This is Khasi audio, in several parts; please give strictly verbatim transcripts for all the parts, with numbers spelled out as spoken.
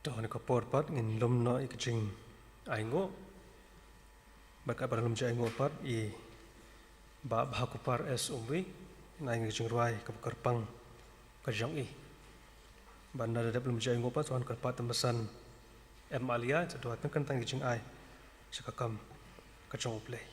To, ha kane ka por pat ngin lum noh ïa ka jingainguh. Bad katba la lum jingainguh pat i Bah Bhakupar S Umwi, ngin ai ka jingrwai kaba kyrpang ka jong i. Bad ynda la dep lum jingainguh pat, sa wan kyrpad te Bah San M Alia, sa duwai tang kyrteng ka jingai sha ka kam ka jong U Blei.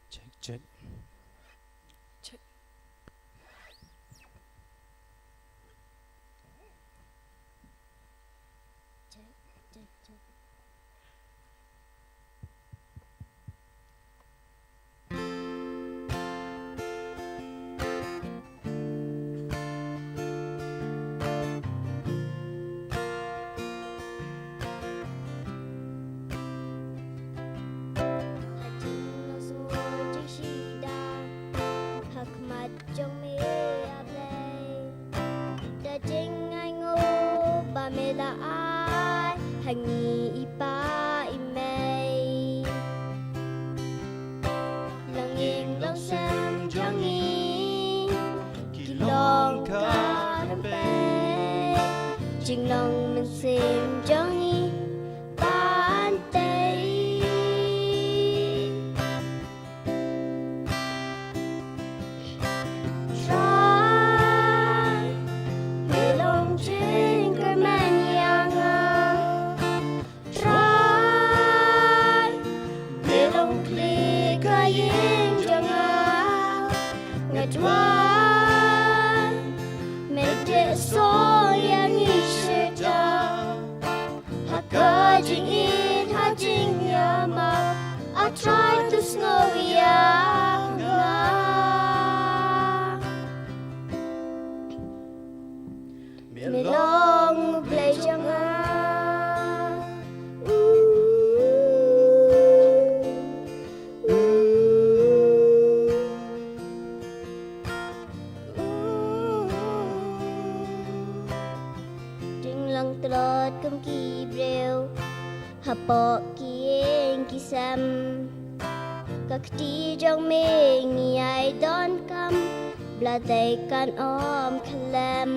Check, check. Check. Jong me, A Blei. Da jingainguh ba me la ai ha ngi i pa i mei. Longïing longsem jong ngi ki long ka rympei. Jinglong mynsiem jong ngi ban tei. Trai, me long jingkyrmen ïa nga. Trai, me long khlieh ka ïing jong nga. Nga duwai me dei song ïa ngi shata. Ha ka jingïeit ha jingïamap, A Trai to sngew ïa nga. Me long U Blei jong nga. Jinglong tlot kum ki briew hapoh ki ïing ki sem. Ka kti jong me ngi ïai donkam, ba la dei kan ym khlem.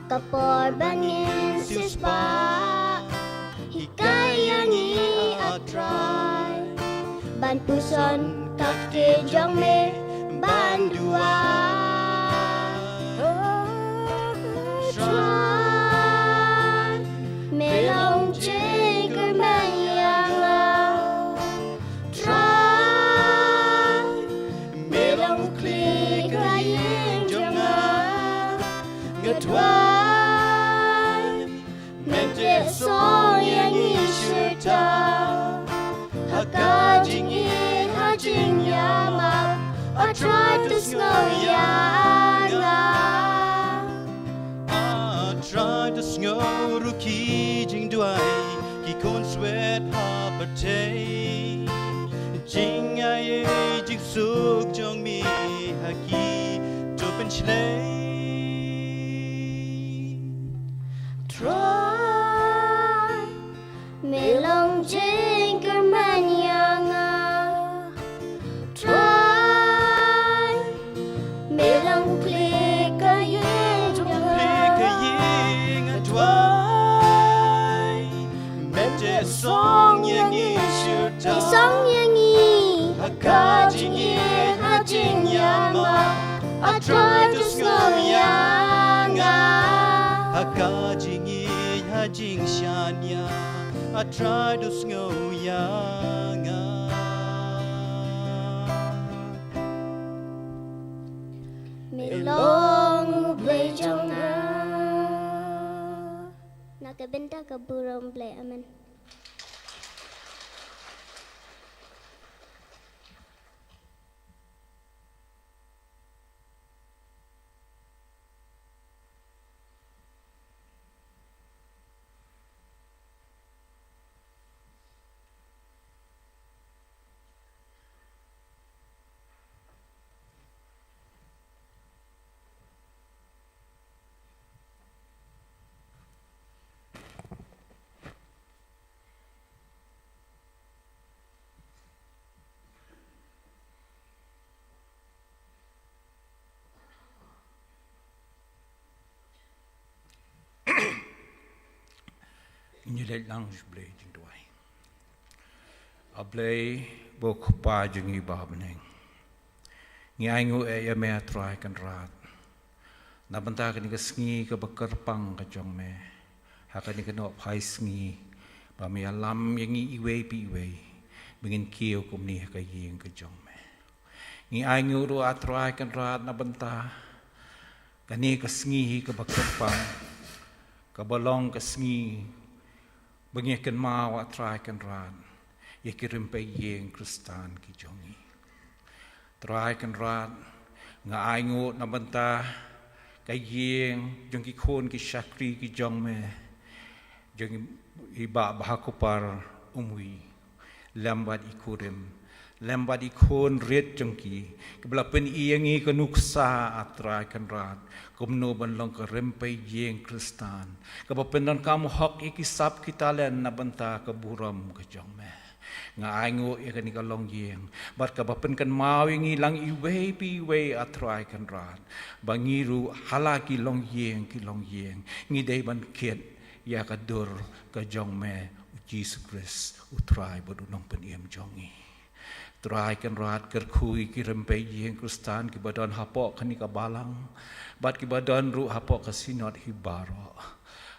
Ka por ba ngin siewspah, hikai ïa ngi A Trai ban puson ka ktien jong me ban duwai. A Trai, me long jingkyrmen ïa nga. Trai, me long khlieh ka ïing jong nga. Nga duwai men dei song ïa ngi shata. Ha ka jingïeit ha jingïamap, A Trai to sngew ïa nga. A Trai to sngew ruh ki jingduwai ki khun swet ha pyrthei. Jingaiei jingsuk jong me ha ki to pynshlei. Trai, me long jingkyrmen ïa nga. Trai, Ha ka jingïeit ha jingïamap, A Trai to sngew ïa nga. Ha ka jingïeit ha jingshaniah, A Trai to sngew ïa nga. Me long U Blei jong nga. Na ka bynta ka burom Blei. Amen. Ngi leit lang sha U Blei jingduwai. A Blei, U Kpa jong ngi ba ha bneng. Ngi ainguh ïa Me, A Trai Kynrad, na bynta kane ka sngi kaba kyrpang ka jong Me. Ha kane ka nohphai sngi, ba Me ïalam ïa ngi iwei pa iwei ba ngin kiew kumne ha ka ïing ka jong Me. Ngi ainguh ruh, A Trai Kynrad, na bynta kane ka sngi hi kaba kyrpang, kaba long ka sngi ba ngi kynmaw, A Trai Kynrad, ïa ki rympei ïing Khristan ki jong ngi. Trai Kynrad, nga ainguh na bynta ka ïing jong ki khun ki shakri ki jong Me, jong i Bah Bahakupar Umwi, lem bad i kurim, lem bad i khun rit jong ki, kiba la pyni ïa ngi ka nuksa, A Trai Kynrad, kumno ban long ka rympei ïing Khristan kaba pyndonkam hok ïa ki sap ki talent na bynta ka burom ka jong Me. Nga ainguh ïa kane ka longïing bad kaba pynkynmaw ïa ngi lang iwei pa iwei, A Trai Kynrad, ba ngi ruh ha la ki longïing ki longïing ngi dei ban kit ïa ka dur ka jong Me, U Jisu Khrist, U Trai bad U Nongpynim jong ngi. Trai Kynrad, kyrkhu ïa ki rympei ïing Khristan kiba don hapoh kane ka balang bad kiba don ruh hapoh ka Synod hi baroh.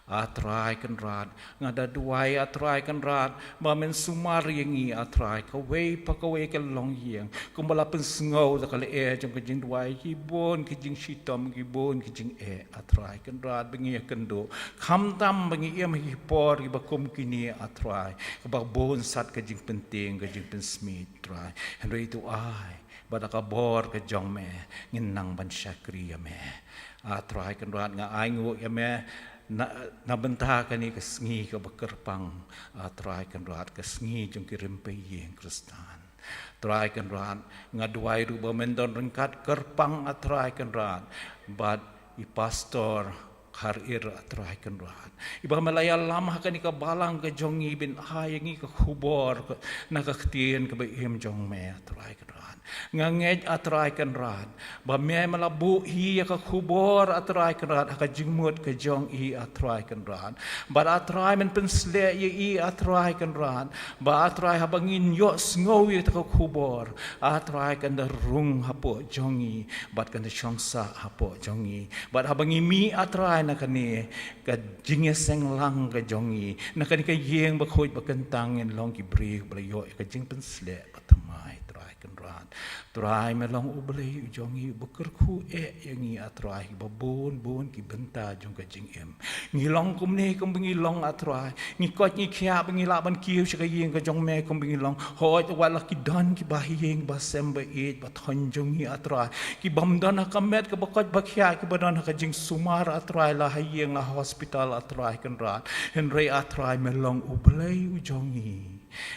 A Trai Kynrad, nga da duwai, A Trai Kynrad, ba Men sumar ïa ngi, A Trai, kawei pa kawei ka longïing, kumba la pynsngew da ka lyer jong ka jingduwai, ki bun ki jingshitom, ki bun ki jingeh, A Trai Kynrad, ba ngi ïakynduh, khamtam ba ngi im ha ki por kiba kum kine, A Trai, kaba bun sat ka jingpyntieng, ka jingpynsmit, Trai. Hynrei to ai ba da ka bor ka jong Me ngin nang ban shakri ïa Me. A Trai Kynrad, nga ainguh ïa Me na, na bynta kane ka sngi kaba kyrpang, A Trai Kynrad, ka sngi jong ki rympei ïing Khristan. Trai Kynrad, nga duwai ruh ba Men don ryngkat kyrpang, A Trai Kynrad, bad i Pastor Khar Ir, A Trai Kynrad, iba Me la ïalam ha kane ka balang ka jong ngi ban ai ïa ngi ka khubor ka, na ka Ktien kaba im jong Me, A Trai Kynrad. Nga ngeit, A Trai Kynrad, ba Me, Me la buh hi ïa ka khubor, A Trai Kynrad, ha ka jingmut ka jong i, A Trai Kynrad. Bad A Trai, Men pynshlur ïa i, A Trai Kynrad, ba, A Trai, haba ngin ïohsngew ïa kata ka khubor, A Trai, kan da rung hapoh jong ngi bad kan da shong sah hapoh jong ngi. Bad haba ngi mih, A Trai, na kane ka jingïaseng lang ka jong ngi, na kane ka ïing bakhuid bakyntang, ngin long ki briew ba la ïoh ïa ka jingpynshlur bathymmai, Trai Kynrad. Trai, Me long U Blei u jong ngi, uba kyrkhu eh ïa ngi, A Trai, ha kiba bun bun ki bynta jong ka jingim. Ngi long kumne kumba ngi long, A Trai. Ngi koit ngi khiah ba ngi lah ban kiew sha ka ïing ka jong Me kumba ngi long. Hooid, wat la ki don kiba ha ïing ba sem ba ïeit ba thoiñ jong ngi, A Trai, kibym don ha ka met kaba koit ba khiah, kiba don ha ka jingsumar, A Trai, la ha ïing la ha hospital, A Trai Kynrad. Hynrei, A Trai, Me long U Blei u jong ngi.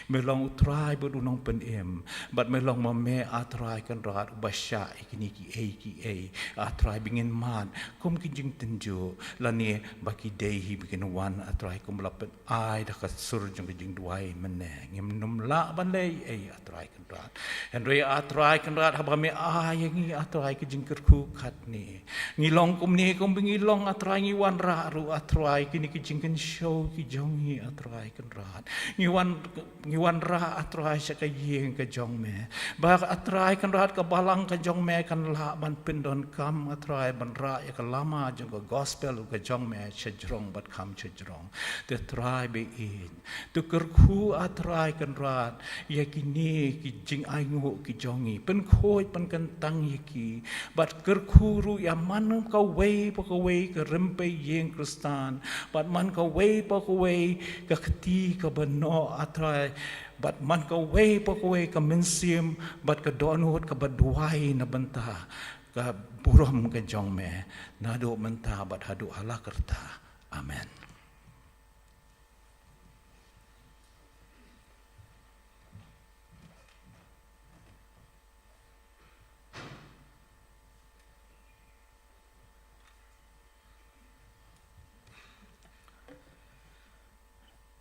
Me long U Trai bad U Nongpynim, bad Me long ma Me, A Trai Kynrad, uba shah ïa kine kiei kiei, A Trai, ba ngin mad kum ki jingtynjuh, lane ba ki dei hi ba kin wan, A Trai, kumba la pyn-ai da ka sur jong ka jingduwai mynne. Ngim nym lah ban leh ei, A Trai Kynrad. Hynrei, A Trai Kynrad, haba Me ai ïa ngi, A Trai, ka jingkyrkhu katne, ngi long kumne kumba ngi long, A Trai, ngi wanrah ruh, A Trai, kine ki jingkynshew ki jong ngi, A Trai Kynrad. Ngi wan ngi wanrah, A Trai, sha ka ïing ka jong me. Ba, A Trai, Kynrad, ka balang ka jong me kan lah ban pyndonkam, A Trai, ban rah ïa ka lama jong ka gospel ka jong me shajrong bad kham shajrong. Te Trai ba ïeit, to kyrkhu, A Trai Kynrad, ïa kine ki jingainguh ki jong ngi. Pynkhuid pynkyntang ïa ki. Bad kyrkhu ruh ïa man kawei pa kawei ka rympei ïing Khristan. Bad man kawei pa kawei ka kti kaba noh, A Trai. Bad man kawei pa kawei ka mynsiem bad ka dohnud kaba duwai na bynta ka burom ka jong me, naduh mynta bad haduh hala karta. Amen.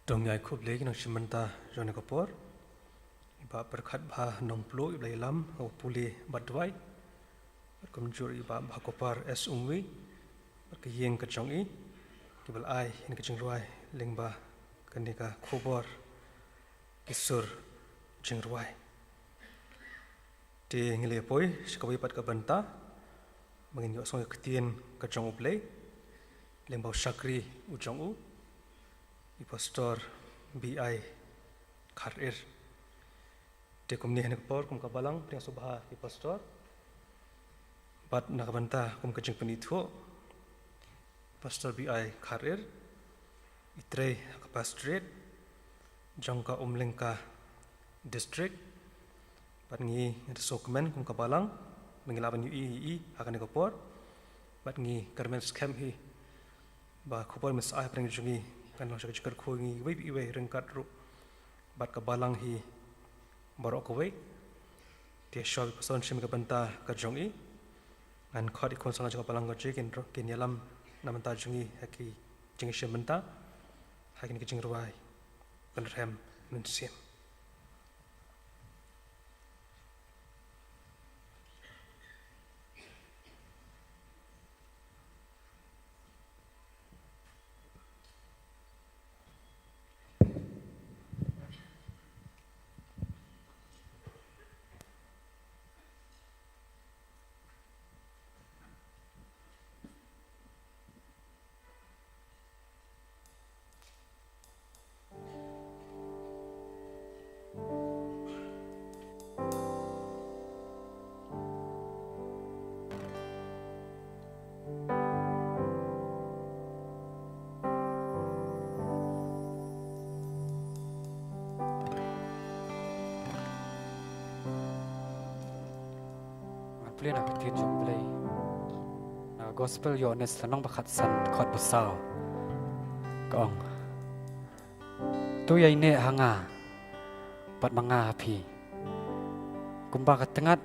To ngin ïa khublei ki nongshim bynta jong kane ka por. I Bah Pyrkhat Bha Nongpluh, i ba la ïalam ha ka pule bad duwai. Bad kumjuh i Bah Bhakopar S Umwi bad ka ïing ka jong i, kiba la ai ïa ka jingrwai lyngba kane ka khubor ki sur jingrwai. Te ngin ïa poi sha kawei pat ka bynta, ba ngin ïohsngew ïa ka ktien ka jong U Blei lyngba u shakri u jong u, i Pastor B I Kharir. Te kumne ha kane ka por kum ka balang, pdiang sngewbha ïa i Pastor. Bad na ka bynta kum ka jingpynithuh, Pastor B I Kharir, i trei ha ka Pastorate jong ka Umlyngka District. Bad ngi, ngi da sngewkmen kum ka balang ba ngi lah ban ïohi ïa i ha kane ka por. Bad ngi kyrmen skhem hi ba ka khubor mynsaw hapdeng jong ngi kan long sha ka jingkyrkhu ïa ngi iwei pa iwei ryngkat ruh bad ka balang hi baroh kawei. Te shuwa ba i Pastor un shim ïa ka bynta ka jong i, ngan khot i khun samla jong ka balang ka jong i kin, kin ïalam na ka bynta jong i ha ki jingshim bynta ha kine ki jingrwai Kynrad Mynsiem. Ngan pule na ka ktien jong U Blei na ka Gospel Ïoannis lynnong ba khatsan, dkhot ba saw. Ka ong: To ïaineh ha nga bad ma nga ha phi. Kumba ka tngat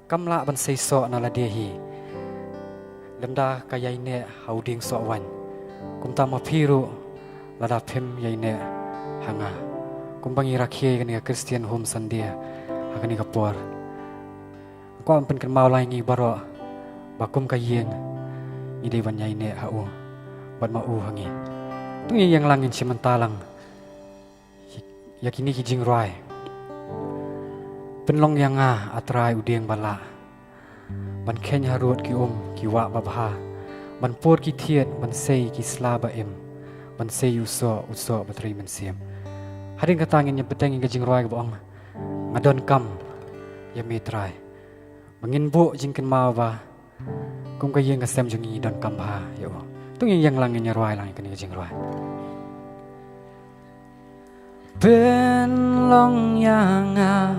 kam lah ban sei soh na lade hi lymda ka ïaineh ha u dieng soh waiñ, kumta ma phi ruh lada phim ïaineh ha nga. Kumba ngi rakhe ïa kane ka Christian Home Sunday ha kane ka por, nga kwah ban pynkynmaw lang ïa ngi baroh ba kum ka ïing ngi dei ban ïaineh ha u bad ma u ha ngi. To ngin ïeng lang, ngin shim bynta lang ïa kine ki jingrwai. Pynlong ïa nga, A Trai u dieng ba lah, ban kheiñ harud ki um ki wah babha, ban pur ki thied, ban sei ki sla ba im, ban sei u soh, u soh ba trei mynsiem. Hadien kata ngin ïa bteng ïa ka jingrwai kaba ong: Nga donkam ïa me Trai. Ba ngin buh jingkynmaw ba kum ka ïing ka sem jong ngi donkam bha ïa u. To ngin ïeng lang, ngin ïa rwai lang ïa kane ka jingrwai. Pynlong ïa nga,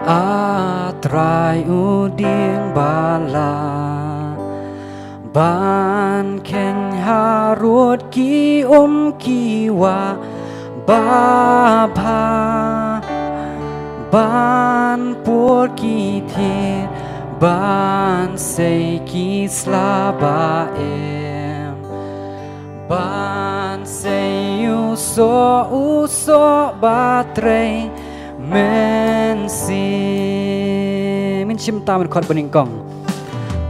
A Trai u dieng ba lah, ban kheiñ harud ki um ki wah babha, ban pur ki thied, ban sei ki sla ba im, ban sei u soh, u soh ba trei mynsiem. Ngin shim bynta mynkhot banyngkong.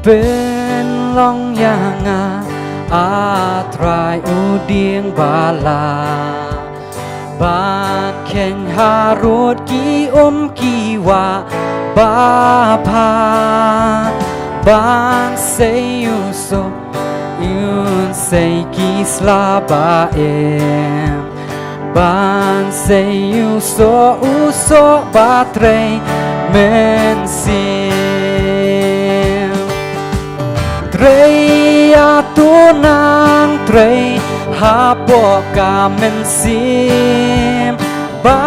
Pynlong ïa nga, A Trai u dieng ba lah, ban Khein harud ki um ki wah ba pha ban sei u soh, un sei ki sla ba im, ban sei u soh, u soh ba trei mynsiem. Trei ïa tu nang trei hapoh ka mynsiem, ba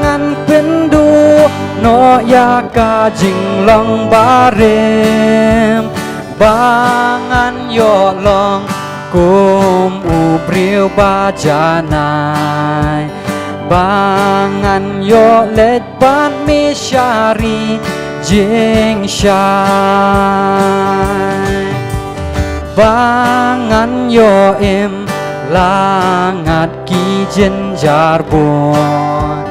ngan pynduh noh ïa ka jinglong barim, ba ngan ïoh long kum u briew ba janai, ba ngan ïoh leit bad mishari jingshai, ba ngan ïoh im la ngat ki jynjar bun.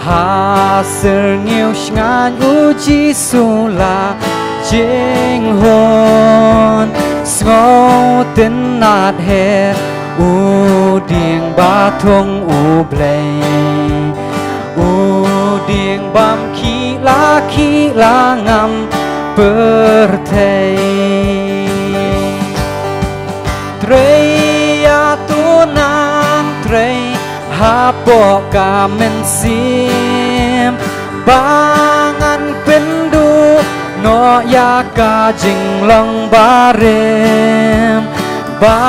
Ha syrngiew shngaiñ u Jisu la jinghun, sngewtynnat her u dieng ba thung U Blei, u dieng bam khih la khih la ngam pyrthei. Trei ïa tu nang trei hapoh ka mynsiem, ba ngan pynduh noh ïa ka jinglong barim, ba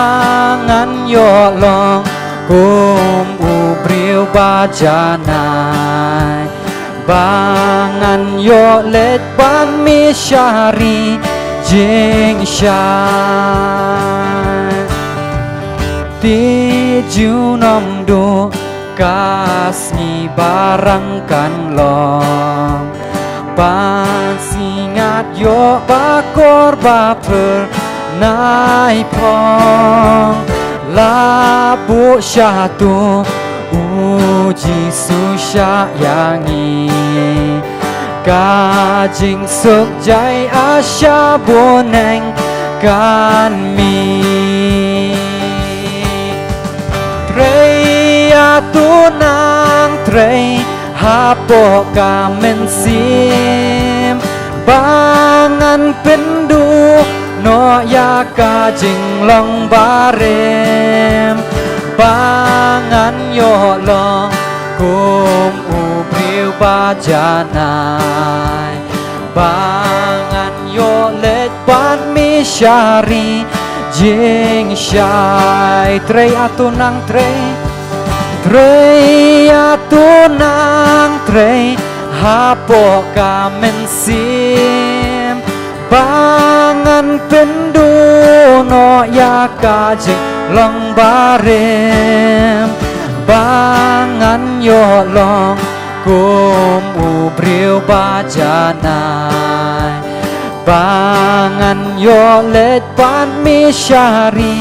ngan ïoh long kum u briew ba janai, ba ngan ïoh leit bad mishari jingshai. Te junom duh ka sngi ba rang kan long, ban sngat ïoh ba kor ba phyrnai phong. La buh sha tu u Jisu shah ïa ngi, ka jingsuk jai a sha bneng kan mih. Trei ïa tu nang trei hapoh ka mynsiem, ba ngan pynduh noh ïa ka jinglong barim, ba ngan ïoh long kum u briew ba janai, ba ngan ïoh leit bad mishari jingshai. Trei ïa tu nang trei, trei ïa tu nang trei hapoh ka mynsiem, ba ngan pynduh noh ïa ka jinglong barim, ba ngan ïoh long kum u briew ba janai, ba ngan ïoh leit bad mishari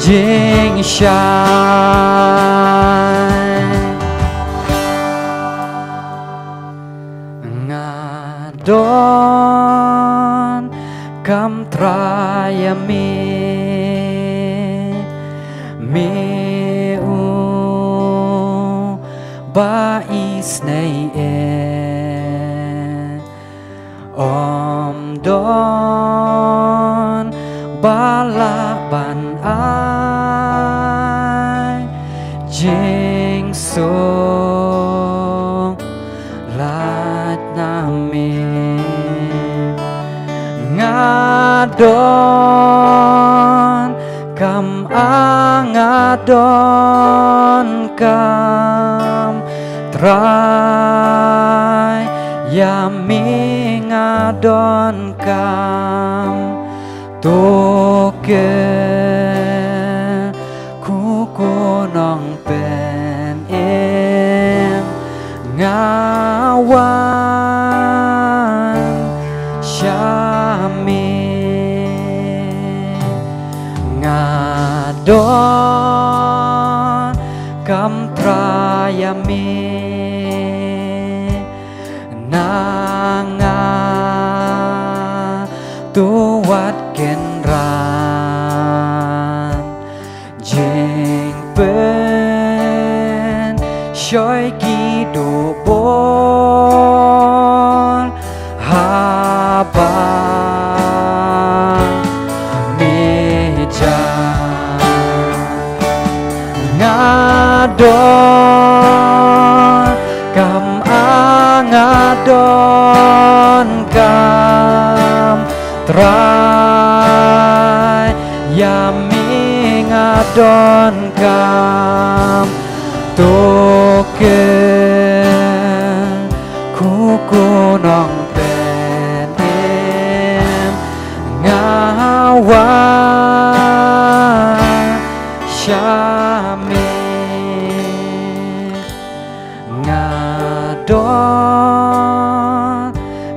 jingshai. Nga donkam Trai ïa me, me u ba isynei eh. Ym don ba lah ban ai jingsuk lait na me. Nga donkam, a nga donkam Trai ïa me, nga donkam. To kyrkhu ko Nongpynim, nga wan sha me. Nga donkam Trai ïa me, na nga to wat kynran jingpynshitom. Joi ki dubor haba mija. Nga don kam, a nga don kam, Trai, ïa me nga don kam. To kyrkhu ko Nongpynim, nga wan sha me. Nga don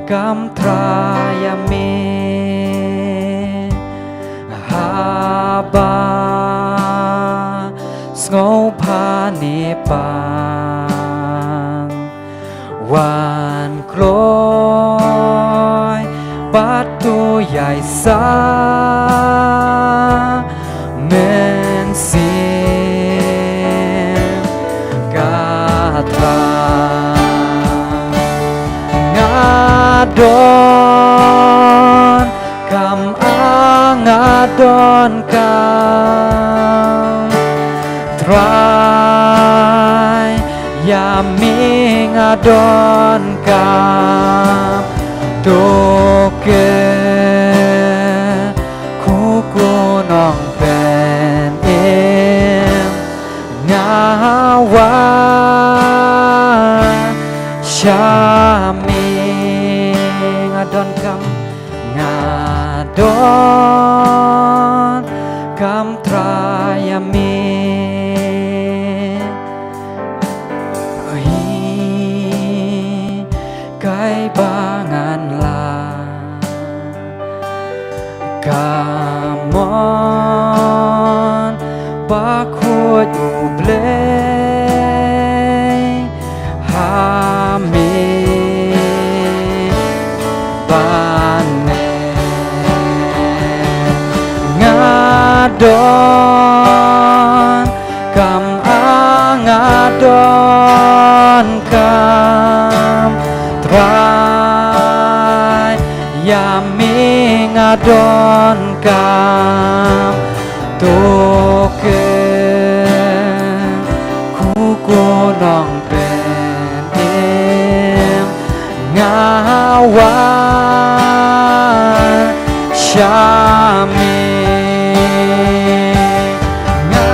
kam, Trai, ïa me. Haba sngewbha ne pang, wan kloi bad to ïaid sa mynsiem, ka Trai. Nga don kam, a nga don kam, Trai, ïa me nga don kam. To kyrkhu ko Nongpynim, nga wan sha me. Nga don kam, nga don kam, Trai, ïa me. Hi, kaei ba ngan lah, ka mon ba khuid U Blei ha me ban ne. Nga don kam, a nga don kam, Trai, ïa me nga don kam. To kyrkhu ko Nongpynim, nga wan sha me. Nga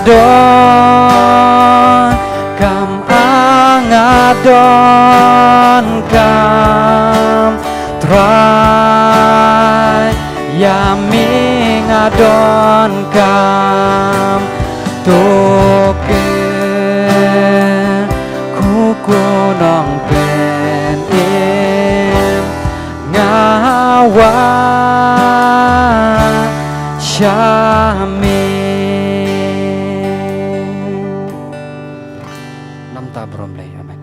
don kam, a nga don kam, Trai, ïa me nga don kam. To kyrkhu ko Nongpynim, nga wan sha me. Namar ba U Blei, amen.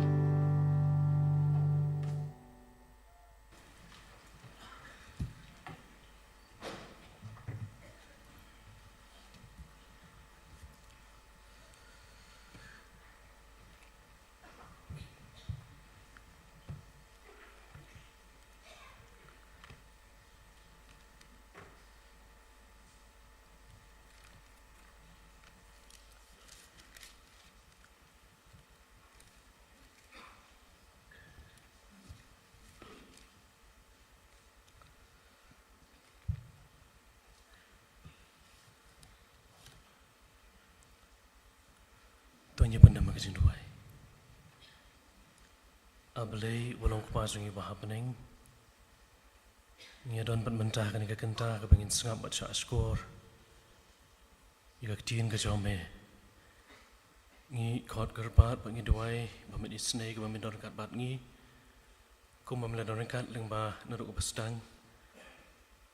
To ngin ïa pyndem ha ka jingduwai. A Blei uba long u Kpa jong ngi uba ha bneng, ngi ïa don pat mynta ha kane ka kynta kaba ngin sngap bad shah shkor ïa ka ktien ka jong me. Ngi khot kyrpad bad ngi duwai ba men isynei kaba men don ryngkat bad ngi, kumba men la don ryngkat lyngba naduh kaba sdang.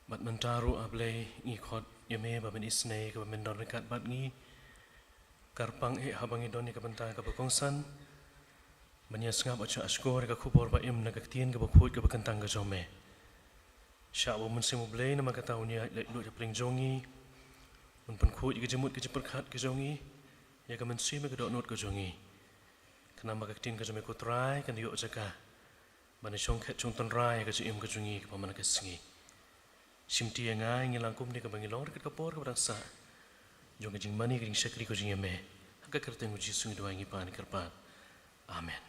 Bad mynta ruh, A Blei, ngi khot ïa me ba men isynei kaba men don ryngkat bad ngi. Kyrpang eh haba ngi don ïa ka bynta kaba kongsan ban ïa sngap bad shah shkor ïa ka khubor ba im na ka ktien kaba khuid kaba kyntang ka jong me. Shah ba U Mynsiem U Blei namar kata un ïaid leit luid hapdeng jong ngi, un pynkhuid ïa ka jingmut ka jingpyrkhat ka jong ngi, ïa ka mynsiem ïa ka dohnud ka jong ngi. Namar ka ktien ka jong me ko Trai kan ïoh jaka ban shong khet shong tynrai ka jingim ka jong ngi kaba man ka sngi. Shimti ïa nga ngi lang kumne kaba ngi long ryngkat ka por kaba dang sah jong ka jingmane ka jingshakri ka jong ngi ïa me. Ha ka kyrteng u Jisu ngi duwai ngi pan kyrpad. Amen.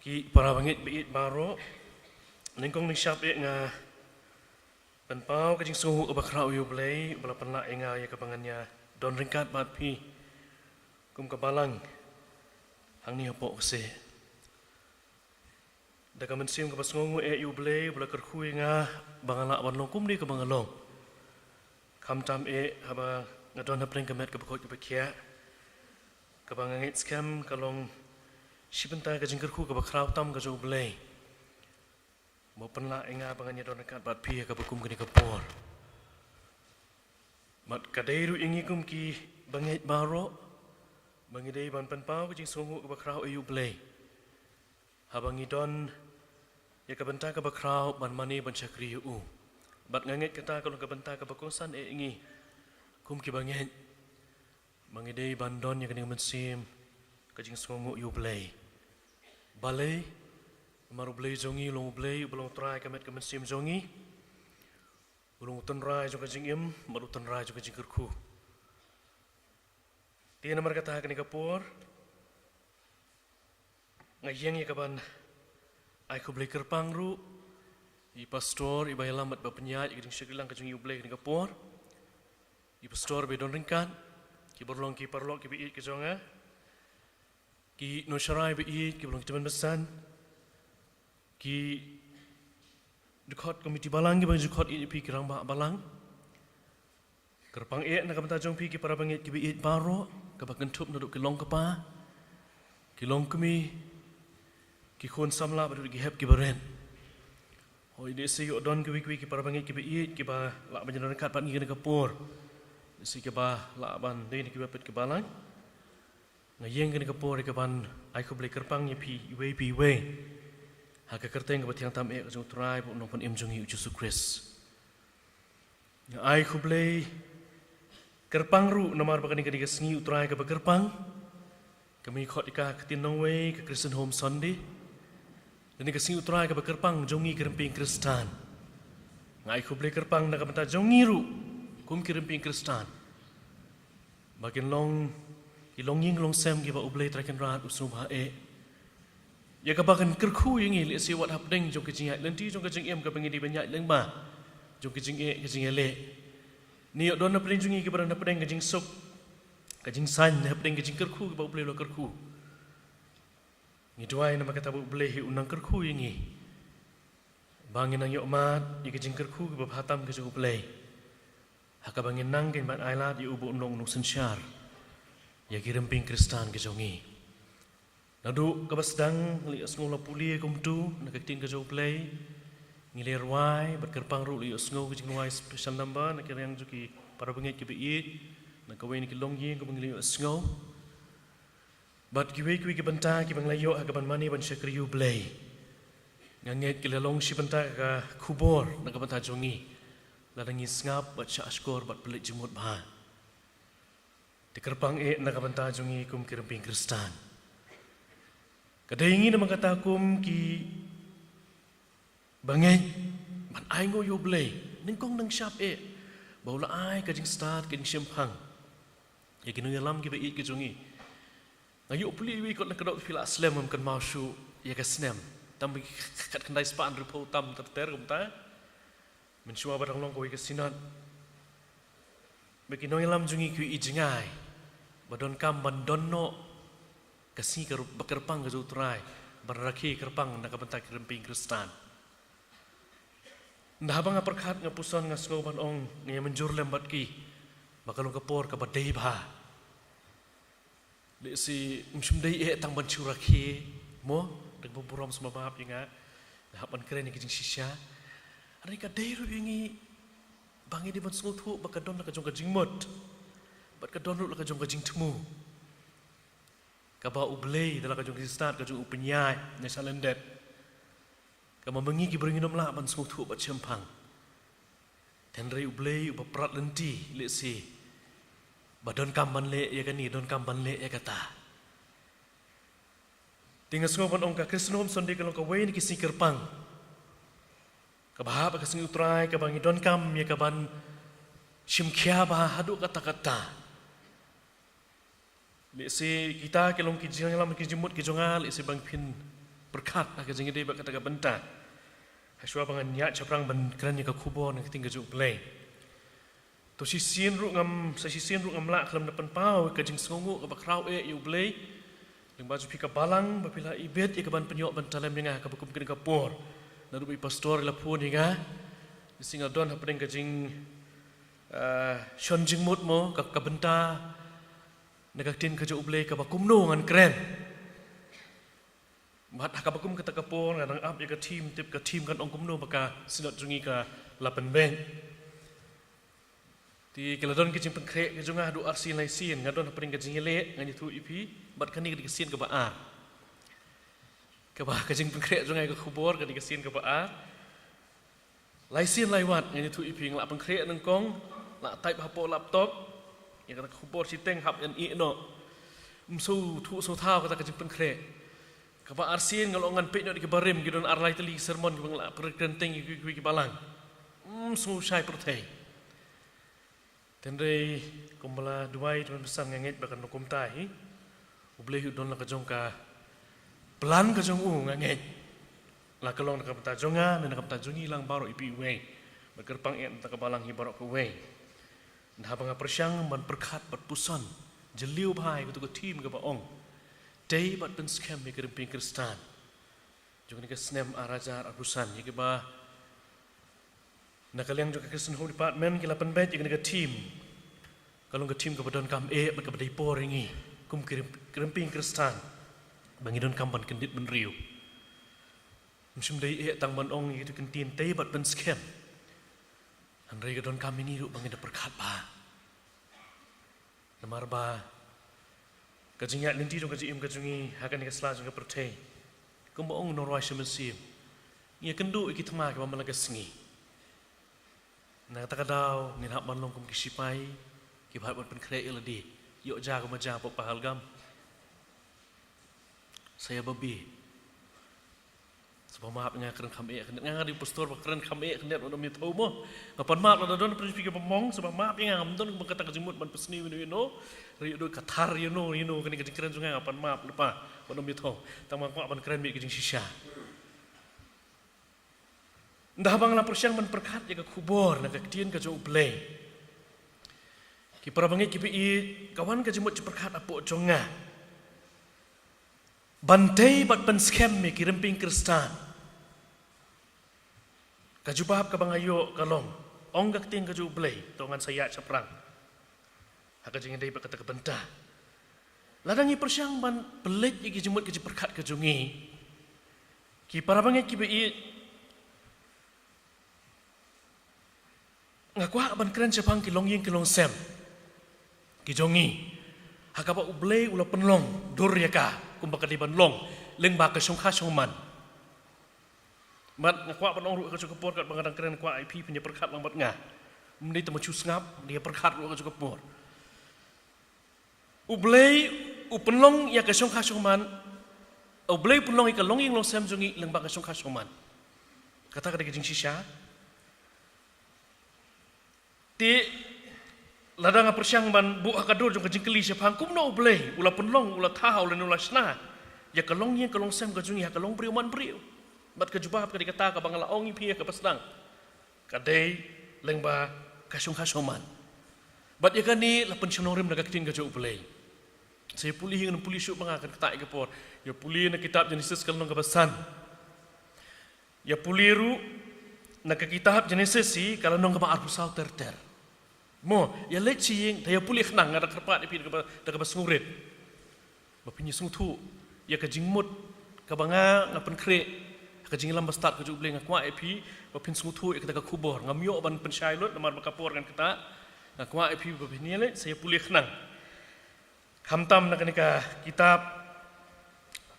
Ki para bangeit baieit baroh, nyngkong nyngshap eh nga pynpaw ka jingsngewnguh kaba khraw ïa U Blei uba la pynlah ïa nga ïa kaba ngan ïa don ryngkat bad phi kum ka balang hangne hapoh ka seh. Da ka mynsiem kaba sngewnguh eh ïa U Blei uba la kyrkhu ïa nga ba nga lah ban long kumne kaba nga long. Khamtam eh haba nga don hapdeng ka met kaba koit kaba khiah, kaba nga ngeit skhem ka long shi bynta ka jingkyrkhu kaba khraw tam ka jong U Blei ba u pynlah ïa nga ba ngan ïa don ryngkat bad phi ha kaba kum kane ka por. Bad ka dei ruh ïa ngi kum ki bangeit baroh ba ngi dei ban pynpaw ka jingsngewnguh kaba khraw ïa U Blei haba ngi don ïa ka bynta kaba khraw ban mane ban shakri ïa u. Bad nga ngeit kata ka long ka bynta kaba kongsan eh ïa ngi kum ki bangeit ba ngi dei ban don ïa kane ka mynsiem ka jingsngewnguh ïa U Blei. Balei? Namar U Blei jong ngi u long U Blei uba long Trai ka met ka mynsiem jong ngi, u long u tynrai jong ka jingim bad u tynrai jong ka jingkyrkhu. Te namar kata ha kane ka por nga ïeng ïa kaban ai khublei kyrpang ruh ïa i pastor iba ïalam bad ba pynïaid ïa ka jingshakri lang ka jong ngi ïa U Blei ha kane ka por, i pastor ba don ryngkat, ki barlong ki paralok kiba ïeit ka jong nga, ki nongshakri baieit kiba long ki tymmen basan, ki dkhot komiti balang kiba dkhot ïeit ïa phi, ki rangbah balang. Kyrpang eh na ka bynta jong phi ki para bangeit kiba ïeit baroh, kaba kynthup naduh ki long kpa, ki long kmie, ki khun samla bad ki hep kiba rit. Hooid, lehse ïoh don kiwei kiwei ki para bangeit kiba ïeit kiba lah ban ïadon ryngkat bad ngi kane ka por, lehse kiba lah ban dei na kiba peit ki balang. Nga ïeng kane ka por ïa kaban ai khublei kyrpang ïa phi iwei pa iwei ha ka kyrteng kaba thiang tam eh ka jong U Trai bad U Nongpynim jong ngi U Jisu Khrist. Nga ai khublei kyrpang ruh namar ba kane ka dei ka sngi U Trai kaba kyrpang. Ka mih khot ïa ka ka ktien nongwei ka Christian Home Sunday. Kane ka sngi U Trai kaba kyrpang jong ngi ki rympei Khristan. Nga ai khublei kyrpang na ka bynta jong ngi ruh kum ki rympei Khristan, ba kin long ki longïing longsem kiba U Blei Trai Kynrad u sngewbha eh. Ïa kaba kan kyrkhu ïa ngi lehse wat hapdeng jong ka jingïaid lynti jong ka jingim kaba ngi dei ban ïaid lyngba jong ka jingeh ka jingïaleh. Ngi ïoh don hapdeng jong ngi kiba don hapdeng ka jingsuk, ka jingsain, hapdeng ka jingkyrkhu kaba U Blei u la kyrkhu. Ngi duwai namar kata ba U Blei hi u nang kyrkhu ïa ngi ba ngin nang ïoh mad ïa ka jingkyrkhu kaba bha tam ka jong U Blei ha kaba ngin nang kin ban ailad ïa u ba un long u nongsynshar ïa ki rympei Khristan ka jong ngi. Naduh kaba sdang ngi la ïohsngew la pule kumto na ka ktien ka jong U Blei, ngi la rwai bad kyrpang ruh la ïohsngew ka jingrwai special number na ka liang jong ki para bangeit kiba ïeit na kawei na ki longïing kaba ngi la ïohsngew. Bad kiwei kiwei ki bynta kiba ngi la ïoh ha kaban mane ban shakri ïa U Blei, nga ngeit ki la long shi bynta ka khubor na ka bynta jong ngi lada ngi sngap bad shah shkor bad pynleit jingmut bha. Te kyrpang eh na ka bynta jong ngi kum ki rympei Khristan. Ka dei ngi namar kata kum ki bangeit ban ai nguh ïa U Blei nyngkong nyngshap eh ba u la ai ka jingstad ka jingshemphang ïa ki nongïalam kiba ïeit ka jong ngi. Nga ïoh pule iwei kot na ka doh phi la slem, ym kynmaw shuh ïa ka snem, tang ba ki khatkhyndai spah hynriewphew tam ter ter kumta. Mynshuwa ba dang long kawei ka synod ba ki nongïalam jong ngi ki ïohi jngai ba donkam ban don noh ka sngi ka rup ba kyrpang ka jong U Trai ban rakhe kyrpang na ka bynta ki rympei Khristan. Nda haba nga pyrkhat nga puson nga sngew ban ong nga ïa mynjur lem bad ki ba ka long ka por kaba dei bha. Lehse ym shym dei eh tang ban shu rakhe mo, da kaba burom sngewbha ïa nga, nga hap ban kren ïa ka jingshisha. Hynrei ka dei ruh ïa ngi ba ngi dei ban sngewthuh ba ka don la ka jong ka jingmut bad ka don ruh la ka jong ka jingthmu kaba U Blei da la ka jong ka jingstad ka jong u pynïaid na sha lyndet. Kaba ma ngi ki briew ngim lah ban sngewthuh bad shemphang. Hynrei U Blei uba prat lynti lehse ba donkam ban leh ïa kane, donkam ban leh ïa kata. Te nga sngew ban ong ka Christian Home Sunday ka long kawei na ki sngi kyrpang kaba hap ha ka sngi U Trai kaba ngi donkam ïa kaban shim khia bha haduh katta katta. Lehse kita ki long ki jingïalam ki jingmut ki jong nga, lehse ba phin pyrkhat ha ka jingïadei bad kata ka bynta. Hashwa ba ngan ïaid shaphrang ban kren ïa ka khubor na ka ktien ka jong U Blei. To shisien ruh ngam, sa shisien ruh ngam lah khlem da pynpaw ka jingsngewnguh kaba khraw eh ïa U Blei lyngba jong phi ka balang ba phi la ibit ïa kaban pynïoh ban talem ïa nga kaba kum kane ka por. Naduh ba i pastor i la phone ïa nga, i sngi nga don hapdeng ka jing, ah, shon jingmut mo, ka, ka bynta na ka ktien ka jong U Blei kaba kumno ngan kren. Bad ha kaba kum kata ka por nga dang ap ïa ka theme, tip ka theme kan ong kumno ba ka synod jong ngi ka la pynbeit. Te ki la don ki jingpynkhreh ki jong nga haduh arsien laisien, nga don hapdeng ka jingïaleh, ngan ïathuh ïa phi. Bad kane ka dei ka sien kaba ar. Kaba ka jingpynkhreh jong nga ïa ka khubor ka dei ka sien kaba ar. Laisien laiwat ngan ïathuh ïa phi, nga la pynkhreh nyngkong, la type hapoh laptop ïa kata ka khubor shiteng, hap ïa ïeh noh. Ym sngewthuh sngewthaw kata ka jingpynkhreh. Kaba arsien nga la ong ngan peit noh da ki barim, ki don ar lai tylli ki sermon kiba nga la pynkren teng ïa kiwei kiwei ki balang. Ym sngew shai pyrthei. Hynrei kumba la duwai te ban pyrshang, nga ngeit ba kan long kumta hi. U Blei u don la ka jong ka plan ka jong u, nga ngeit. La ka long na ka bynta jong nga ne na ka bynta jong ngi lang baroh ïa phi iwei. Bad kyrpang eh na ka bynta ka balang hi baroh kawei. Nda haba nga pyrshang ban pyrkhat bad puson jylliew bha ïa katu ka theme kaba ong, tei bad pynskhem ïa ki rympei Khristan jong kane ka snem ar hajar arphew san, ïa kiba na ka liang jong ka Christian Home Department ki la pynbeit ïa kane ka theme. Ka long ka theme kaba donkam eh bad kaba dei por ïa ngi kum ki rym-, ki rympei Khristan ba ngi donkam ban kyndit bynriew. Ym shym dei eh tang ban ong ïa kitu ki kyntien tei bad pynskhem, hynrei ka donkam ïa ngi ruh ba ngin da pyrkhat bha. Namar ba ka jingïaid lynti jong ka jingim ka jong ngi ha kane ka sla jong ka pyrthei, kumba ong u nongrwai Shyam Mynsiem, ngi ïakynduh ïa ki thma kiba man la ka sngi. Na kata ka daw ngin hap ban long kum ki shipai kiba hap ban pynkhreh ïa lade, ïoh ja kumba ja hapoh Pahalgam. Sa ïa babe. Sngewbha map ïa nga kren kham eh khyndiat, nga nga dei pastor ba kren kham eh khyndiat, wat nym ïathuh mo. Nga pan map lada don phi kiba mong, sngewbha map ïa nga, ngam don ba kata ka jingmut ban pynsniew ïano ïano. Hynrei ïa don ka thar ïano ïano kane ka jingkren jong nga, nga pan map lypa, wat nym ïathuh. Tang ba nga kwah ban kren beit ka jingshisha. Nda haba nga la pyrshang ban pyrkhat ïa ka khubor na ka ktien ka jong U Blei, ki para bangeit kiba ïeit, ka wan ka jingmut jingpyrkhat hapoh jong nga. Ban tei bad pynskhem ïa ki rympei Khristan. Ka jubab kaba nga ïoh ka long, ong ka ktien ka jong U Blei, to ngan sa ïaid shaphrang ha ka jingïadei bad kata ka bynta. Lada ngi pyrshang ban pynleit ïa ki jingmut ki jingpyrkhat ka jong ngi, ki para bangeit kiba ïeit, nga kwah ban kren shaphang ki longïing ki longsem ki jong ngi, ha kaba U Blei u la pynlong dur ïa ka kumba ka dei ban long lyngba ka shongkha shongman. Bad nga kwah ban ong ruh ha ka juh ka por katba nga dang kren, kwah ïa phi phin ïa pyrkhat lang bad nga. Ym dei tang ban shu sngap, dei ïa pyrkhat ruh ha ka juh ka por. U Blei u pynlong ïa ka shongkha shongman. U Blei u pynlong ïa ka longïing longsem jong ngi lyngba ka shongkha shongman. Kata ka dei ka jingshisha. Te lada nga pyrshang ban buh ha ka dur jong ka jingkylli shaphang kumno U Blei u la pynlong, u la thaw lane u la shna ïa ka longïing ka longsem ka jong ngi ha ka longbriew manbriew, bad ka jubab ka dei kata kaba nga la ong ïa phi ha kaba sdang. Ka dei lyngba ka shongkha shongman. Bad ïa kane la pynshong nongrim na ka ktien ka jong U Blei. Sa ïa pule hi, ngan pule shuh ba nga kan ktah ïa ka por. Ïa pule na kitab Jenesis ka lynnong kaba san. Ïa pule ruh na ka kitab Jenesis hi ka lynnong kaba arphew saw ter ter. Mo, ïa leit sha ïing, te ïa pule khnang, nga da kyrpad ïa phi da kaba, da kaba sngewrit. Ba phin ïa sngewthuh ïa ka jingmut kaba nga, nga pynkhreh ha ka jingïalam bastad ka jong U Blei. Nga kwah ïa phi ba phin sngewthuh ïa kata ka khubor. Ngam ïoh ban pynshai lut namar ba ka por kan ktah. Nga kwah ïa phi ba phin ïa leit sa ïa pule khnang. Khamtam na kane ka kitab,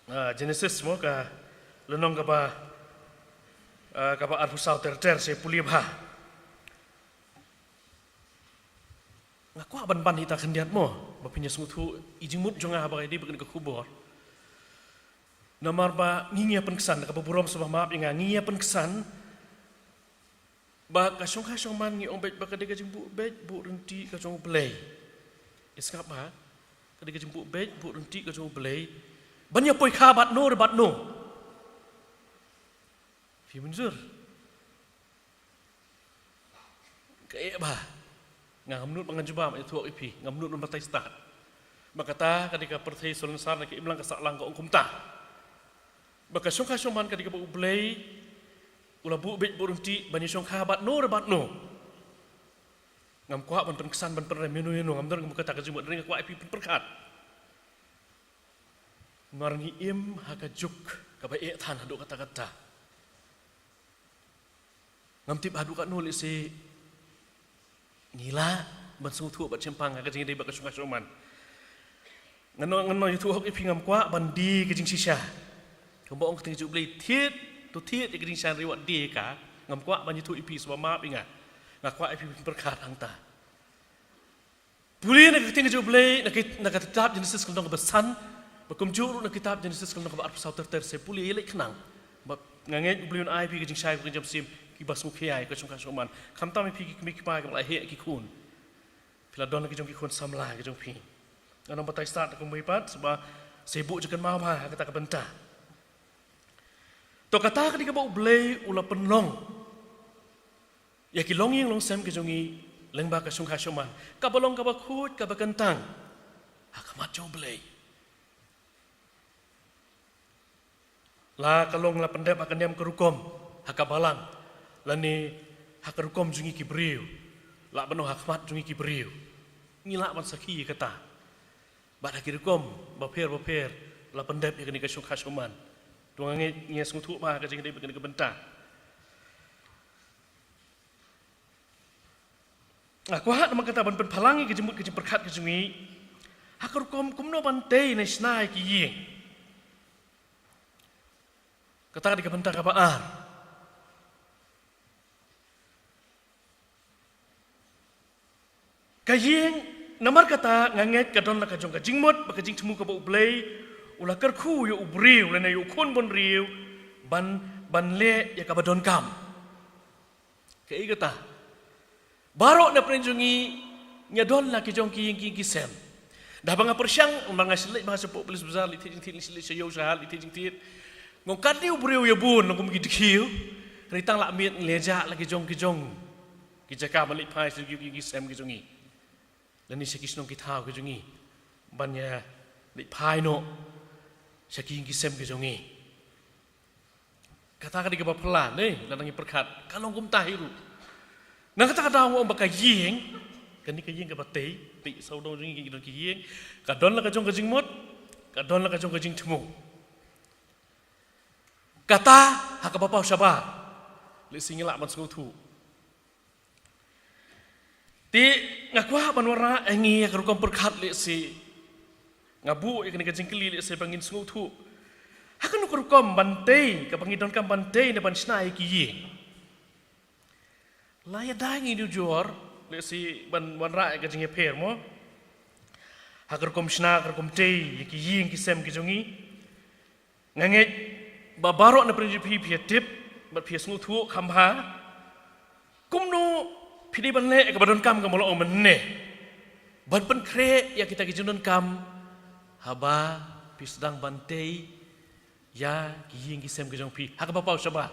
ah, Jenesis mo, ka lynnong kaba, ah, kaba arphew saw ter ter, sa ïa pule bha. Nga kwah ban ban hi ta khyndiat mo, ba phin ïa sngewthuh i jingmut jong nga haba ïadei bad kane ka khubor. Namar ba ngi ngi ïa pynksan, kaba burom sngewbha map ïa nga, ngi ngi ïa pynksan ba ka shongkha shongman ngi ong beit ba ka dei ka jingbuh beit buh ryntih ka jong U Blei. Ïa sngap ba ka dei ka jingbuh beit buh ryntih ka jong U Blei ban ïa poi kha bad no re bad no. Phi mynjur? Ka eh ba nga ngam nud ba ngan jubab, ïathuh ïa phi, ngam nud ban batai stad. Ba kata ka dei ka pyrthei salonsar na ka imlang ka sahlang ka ong kumta. Ba ka shongkha shongman ka dei kaba U Blei u la buh beit buh ryntih ban ïa shongkha bad no re bad no. Ngam kwah ban pynksan ban pynrem ïano ïano, ngam don kum kata ka jingmut, hynrei nga kwah ïa phi pynpyrkhat. Namar ngi im ha ka juk kaba eh than haduh katta katta. Ngam tip haduh katno lehse ngi lah ban sngewthuh bad shemphang ha ka jingïadei bad ka shongkha shongman. Ngan ong, ngan ong ïathuh hok ïa phi, ngam kwah ban die ka jingshisha. Kumba ong ka ktien ka jong U Blei, thied to thied ïa ka jingshisha, hynrei wat die ïa ka. Ngam kwah ban ïathuh ïa phi, sngewbha map ïa nga. Nga kwah ïa phi pynpyrkhat hangta. Pule na ka ktien ka jong U Blei, na ka, na ka kitab Jenesis ka lynnong kaba san, bad kumjuh ruh na ka kitab Jenesis ka lynnong kaba arphew saw ter ter, sa pule ïaleh khnang. Bad nga ngeit U Blei un ai phi ka jingshai bad ka jingshem kiba sngewkhia ïa ka shongkha shongman. Khamtam ïa phi ki kmie ki kpa kiba la heh ki khun. Phi la don ki jong ki khun samla ki jong phi. Ngan ym batai stad kumwei pat, sngewbha sa buh jingkynmaw bha ha kata ka bynta. To kata ka dei kaba U Blei u la pynlong ïa ki longïing longsem ki jong ngi lyngba ka shongkha shongman, kaba long kaba khuid kaba kyntang ha khmat jong U Blei. La ka long la pyndep ha ka niam ka rukom ha ka balang, lane ha ka rukom jong ngi ki briew, lah ban ong ha khmat jong ngi ki briew. Ngi lah ban sakhi ïa kata. Bad ha ki rukom bapher bapher la pyndep ïa kane ka shongkha shongman. To nga ngeit ngi ïa sngewthuh bha ha ka jingïadei bad kane ka bynta. Nga kwah namar kata ban pynphalang ïa ka jingmut ka jingpyrkhat ka jong ngi ha ka rukom kumno ban tei ne shna ïa ki ïing. Kata ka dei ka bynta kaba ar. Ka ïing, namar kata nga ngeit ka don la ka jong ka jingmut bad ka jingthmu kaba U Blei u la kyrkhu ïa u briew lane ïa u khun bynriew ban, ban leh ïa kaba donkam. Kaei kata? Baroh na pdeng jong ngi ngi don la ki jong ki ïing ki sem. Da ba nga pyrshang, ba nga shu leit bha shapoh Police Bazar, leit thied jingthied, leit sha ïew sha hat, leit thied jingthied. Nga ong katne u briew ïa bun long kum ki dkhiew. Hynrei tang la miet ngi leh jah la ki jong ki jong ki jaka ban leit phai sha ki ïing ki sem ki jong ngi, lane sha ki shnong ki thaw ki jong ngi, ban ïa leit phai noh sha ki ïing ki sem ki jong ngi. Kata ka dei kaba phylla, ne, lada ngi pyrkhat ka long kumta hi ruh. Na kata ka daw nga ong ba ka ïing, kane ka ïing kaba tei, tei sawdong jong ngi ki don ki ïing, ka don la ka jong ka jingmut, ka don la ka jong ka jingthmu. Kata ha kaba paw shabar lehse ngi lah ban sngewthuh. Te nga kwah ban wanrah ïa ngi ïa ka rukom pyrkhat lehse. Nga buh ïa kane ka jingkylli lehse ba ngin sngewthuh ha kano ka rukom ban tei, kaba ngi donkam ban tei ne ban shna ïa ki ïing. La ïada ngi nujor lehse ban wanrah ïa ka jingïapher mo. Ha ka rukom shna, ka rukom tei ïa ki ïing ki sem ki jong ngi. Nga ngeit ba baroh na pdeng jong phi phi ïa tip bad phi ïa sngewthuh kham bha. Kumno phi dei ban leh ïa kaba donkam kaba la ong mynne ban pynkhreh ïa kita ki jingdonkam haba phi sdang ban tei ïa ki ïing ki sem ki jong phi ha kaba paw shabar.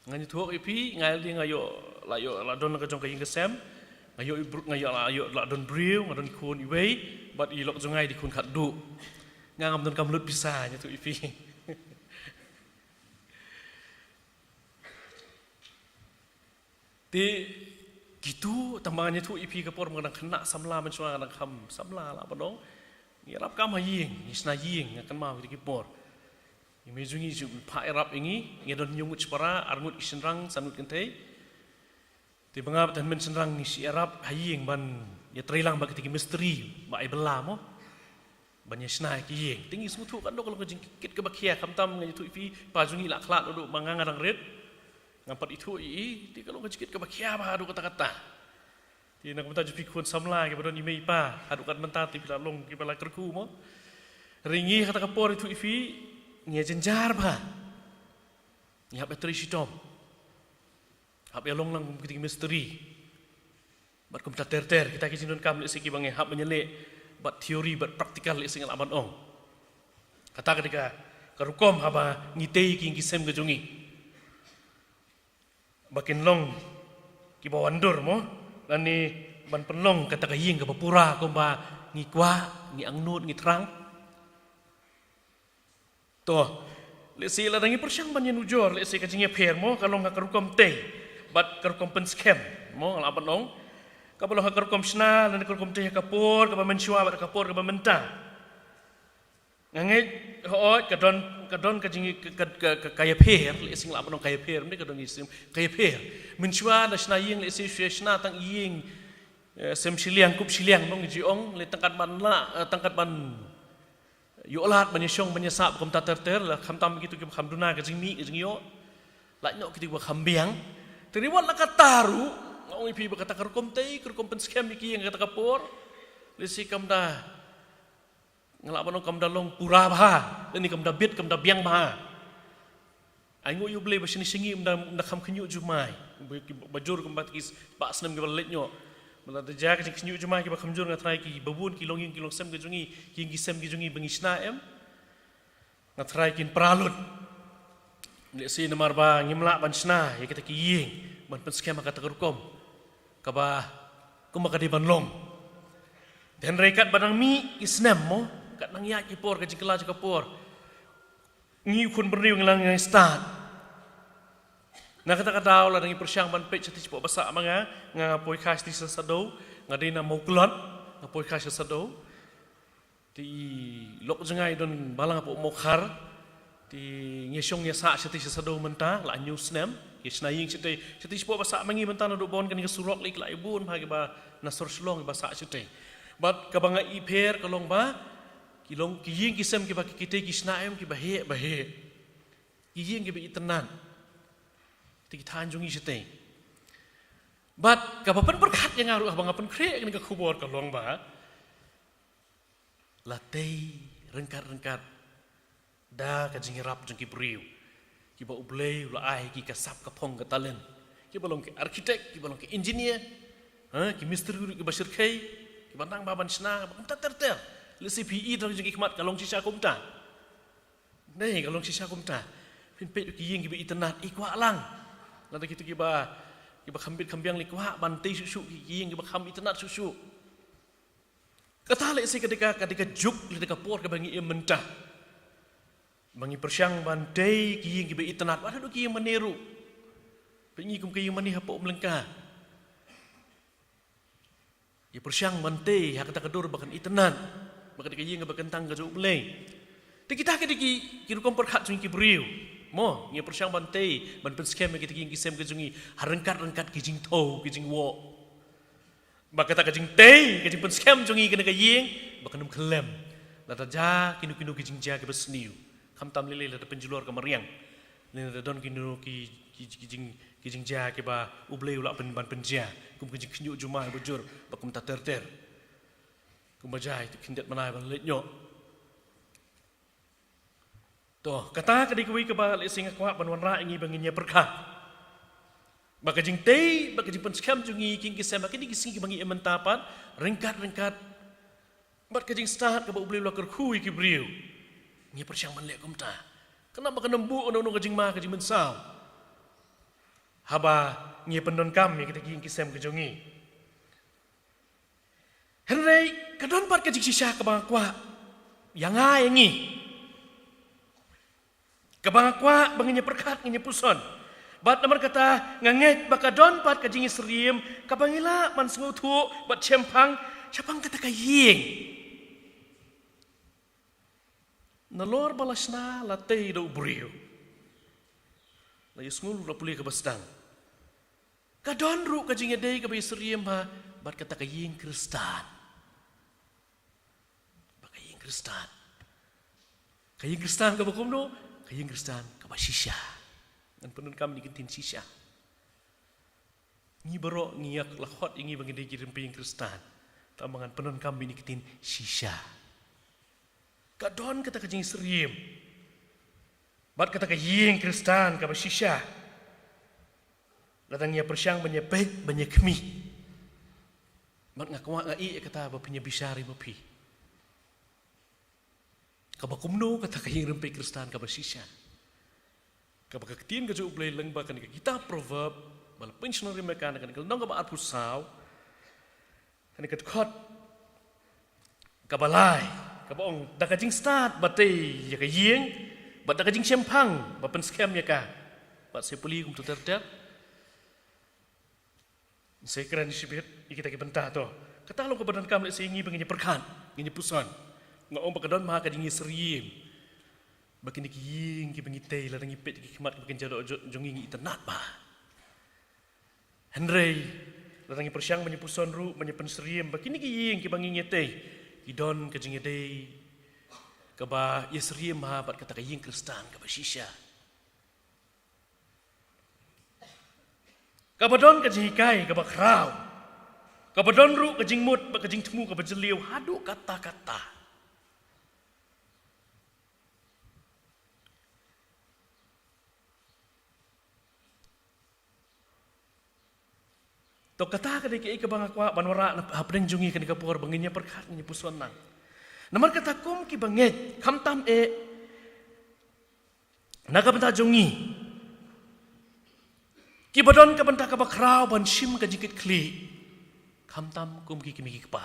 Ngan ïathuh ïa phi, nga la dei nga ïoh, la ïoh, la don la ka jong ka ïing ka sem. Nga ïoh i br-, nga ïoh, la ïoh, la don briew, nga don i khun iwei, bad i lok jong nga i dei khun khatduh. Nga ngam donkam lut pisa, ngan ïathuh ïa phi. Te kito tang ba ngan ïathuh ïa phi ka por ba nga dang khynnah samla mynshuwa, nga dang kham samla lah ban ong. Ngi ïarap kam ha ïing, ngi shna ïing, nga kynmaw kita ki por. Ïa i mei jong ngi shu phah ïarap ïa ngi, ngi don hynñiew ngut shipara, ar ngut ki shynrang, san ngut kynthei. Te ba nga bad hynmen shynrang ngi shu ïarap ha ïing ban ïatreilang bad kita ki mistri ba ai bylla mo. Ban ïa shna ïa ki ïing. Te ngi sngewthuh katno ka long ka jingkit kaba khia, khamtam ngan ïathuh ïa phi, pa jong ngi la khlad naduh ba nga nga dang rit. Ngam pat ithuh ïa i, te ka long ka jingkit kaba khia bha haduh katta katta. Te na ka bynta jong phi khun samla kiba don i mei i pa haduh kat mynta te phi la long kiba la kyrkhu mo. Hynrei ngi ha kata ka por ithuh ïa phi, ngi ïa jynjar bha. Ngi hap ïa trei shitom. Hap ïa long lang kum kita ki mistri. Bad kumta ter ter, kita ki jingdonkam lehse kiba ngi hap ban ïaleh bad theory bad practical lehse ngi lah ban ong. Kata ka dei ka rukom haba ngi tei ki ïing ki sem ka jong ngi. Ba kin long kiba wandur mo, lane ban pynlong kata ka ïing kaba pura kumba ngi kwah, ngi angnud, ngi thrang. To, lehse lada ngi pyrshang ban ïanujor, lehse ka jingïapher mo, ka long ha ka rukom tei bad ka rukom pynskhem mo, nga lah ban ong. Kaba long ha ka rukom shna, lane ka rukom tei ha ka por kaba mynshuwa bad ha ka por kaba mynta. Nga ngeit, hooid, ka don, ka don ka jing, ka, ka, ka, ka, ka ïapher, lehse nga lah ban ong ka ïapher, mynta ka don ïa ka ïapher. Mynshuwa da shna ïing, lehse shu shna tang ïing, eh, sem shiliang, kup shiliang, nong ji ong, lehse tang kat ban lah, eh, tang kat ban ïoh lad ban ïashong ban ïasah kumta ter ter, la khamtam kito kiba kham duna ka jingmih ka jingïoh. Lait noh kito kiba kham biang. Te wat la katta ruh, nga ong ïa phi ba kata ka rukom tei, ka rukom pynskhem ïa ki ïing ha kata ka por. Lehse kam da, nga lah ban ong kam da long pura bha, lane kam da bit, kam da biang bha. Ai nguh ïa U Blei ba shane sha ngi ym da, ym da kham khynñiuh jumai. Ba, ba jur kumba ki spah snem kiba la leit noh. Ba lada jia ka jingkhynñiuh jumai kiba kham jur, nga tharai kiba bun ki longïing ki longsem ki jong ngi, ki ïing ki sem ki jong ngi ba ngi shna, em, nga tharai kin pra lut. Lehse namar ba ngim lah ban shna ïa kita ki ïing ban pynskhem ha kata ka rukom kaba kumba ka dei ban long. Te hynrei katba nang mih ki snem mo, kat nang ïaid ki por, ka jingkylla jong ka por, ngi khun briew ngi la ngi stad. Na kata ka daw lada ngi pyrshang ban peit shatei shapoh ba sah ma nga, nga poi kha shatei sha Sadoo, nga dei na Mawklot, nga poi kha sha Sadoo. Te i lok jong nga i don balang hapoh Mawkhar. Te ngi shong ïasah shatei sha Sadoo mynta la hynñiew snem. Ki shna ïing shatei, shatei shapoh ba sah ma ngi mynta naduh ba wan kane ka surok lei ki la ai bun bha kiba na sor Shillong kiba sah shatei. Bad kaba nga ïapher ka long ba ki long ki ïing ki sem kiba ki, ki tei ki shna, em, kiba heh ba heh. Ki ïing kiba itynnad. Te ki thaiñ jong ngi shatei. Bad kaba pynpyrkhat ïa nga ruh haba nga pynkhreh ïa kane ka khubor ka long ba la tei ryngkat ryngkat da ka jingïarap jong ki briew kiba U Blei u la ai ki ka sap ka phong ka talent. Kiba long ki architect, kiba long ki engineer, ha, ki mistri ruh kiba shyrkhei, kiba nang ba ban shna, ba kumta ter ter. Lehse phi i da jong ki khmat ka long shisha kumta. Dei, ka long shisha kumta. Phin peit ki ïing kiba itynnad, i kwah lang. Lada kito kiba, kiba kham bit kham biang lei kwah ban tei shuh shuh ki ïing kiba kham itynnad shuh shuh. Kata lehse ka dei ka, ka dei ka juk, lei ka por kaba ngi im mynta. Ba ngi pyrshang ban tei ki ïing kiba itynnad, wat haduh ki ïing mane ruh. Peit ngi kum ka ïing mane hapoh Umlyngka. Ngi pyrshang ban tei ha kata ka dur ba kan itynnad, ba ka dei ka ïing ba kyntang ka jong U Blei. Te kita ki dei ki, ki rukom pyrkhat jong ngi ki briew. Mo, ngi pyrshang ban tei, ban pynskhem ïa kita ki ïing ki sem ka jong ngi ha ryngkat ryngkat ki jingthew, ki jingwoh. Ba kata ka jingtei, ka jingpynskhem jong ngi kane ka ïing ba kan ym khyllem lada jia kino kino ki jingjia kiba sniew. Khamtam lei lei lada pynjulor ka mariang, lei lada don kino ki, ki, ki jing, ki jingjia kiba U Blei u lah pyn, ban pynjia, kum ka jingkhynñiuh jumai ba jur, ba kumta ter ter. Kumba jia ïa ki khyndiat bnai ba la leit noh. To, kata ka dei kawei kaba lehse nga kwah ban wanrah ïa ngi ba ngin ïa pyrkhat. Ba ka jingtei, ba ka jingpynskhem jong ngi ki ïing ki sem ha kine ki sngi kiba ngi im mynta pat, ryngkat ryngkat bad ka jingstad kaba U Blei u la kyrkhu ïa ki briew. Ngi pyrshang ban leh kumta. Khnang ba kan ym buh kano kano ka jingma ka jingmynsaw haba ngi pyndonkam ïa kita ki ïing ki sem ka jong ngi. Hynrei ka don pat ka jingshisha kaba nga kwah ïa nga ïa ngi, kaba nga kwah ba ngin ïa pyrkhat, ngin ïa puson. Bad namar kata nga ngeit ba ka don pat ka jingisyriem kaba ngi lah ban sngewthuh bad shemphang shaphang kata ka ïing. Nalor ba la shna la tei da u briew, la ïasngew ruh, la pule kaba sdang, ka don ruh ka jingïadei kaba ïasyriem bha bad kata ka ïing Khristan. Ba ka ïing Khristan, ka ïing Khristan kaba kumno? Ka ïing Khristan kaba shisha. Ngan pyndonkam ïa kine ki ktien shisha. Ngi baroh ngi ïa la khot ïa ngi ba ngi dei ki rympei ïing Khristan. Tangba ngan pyndonkam ïa kine ki ktien shisha. Ka don kata ka jingsyriem. Bad kata ka ïing Khristan kaba shisha, lada ngi ïa pyrshang ban ïa peit, ban ïa khmih, bad nga kwah, nga ïeh ïa kata ba phin ïa bishar ïa ma phi. Kaba kumno kata ka ïing rympei Khristan kaba shisha, kaba ka ktien ka jong U Blei lyngba kane ka kitab Proverb, ba la pynshnong rim ïa ka na kane ka lynnong kaba arphew saw, kane ka dkhot kaba lai, kaba ong, da ka jingstad ba tei ïa ka ïing, bad da ka jingshemphang ba pynskhem ïa ka. Bad sa pule kumto ter ter. Sa kren shibit ïa kita ki bynta to. Kata long kaba donkam lehse ïa ngi ba ngin ïa pyrkhat, ngin ïa puson. Nga ong ba ka don ma ka jingïasyriem ba kine ki ïing kiba ngi tei, lada ngi peit ki khmat kiba kynja doh jo-, jong ngi, ngi itynnad bha. Hynrei lada ngi pyrshang ban ïa puson ruh, ban ïa pynsyriem ba kine ki ïing kiba ngi ïa tei, ki don ka jingïadei kaba ïasyriem ha bad kata ka ïing Khristan kaba shisha, kaba don ka jinghikai kaba khraw, kaba don ruh ka jingmut bad ka jingthmu kaba jylliew haduh katta katta. To, kata ka dei kaei kaba nga kwah ban wanrah na hapdeng jong ngi kane ka por, ba ngin ïa pyrkhat, ngin ïa puson lang. Namar kata, kum kiba ngeit, khamtam eh na ka bynta jong ngi, kiba don ka bynta kaba khraw ban shim ka jingkitkhlieh, khamtam kum ki kmie ki kpa,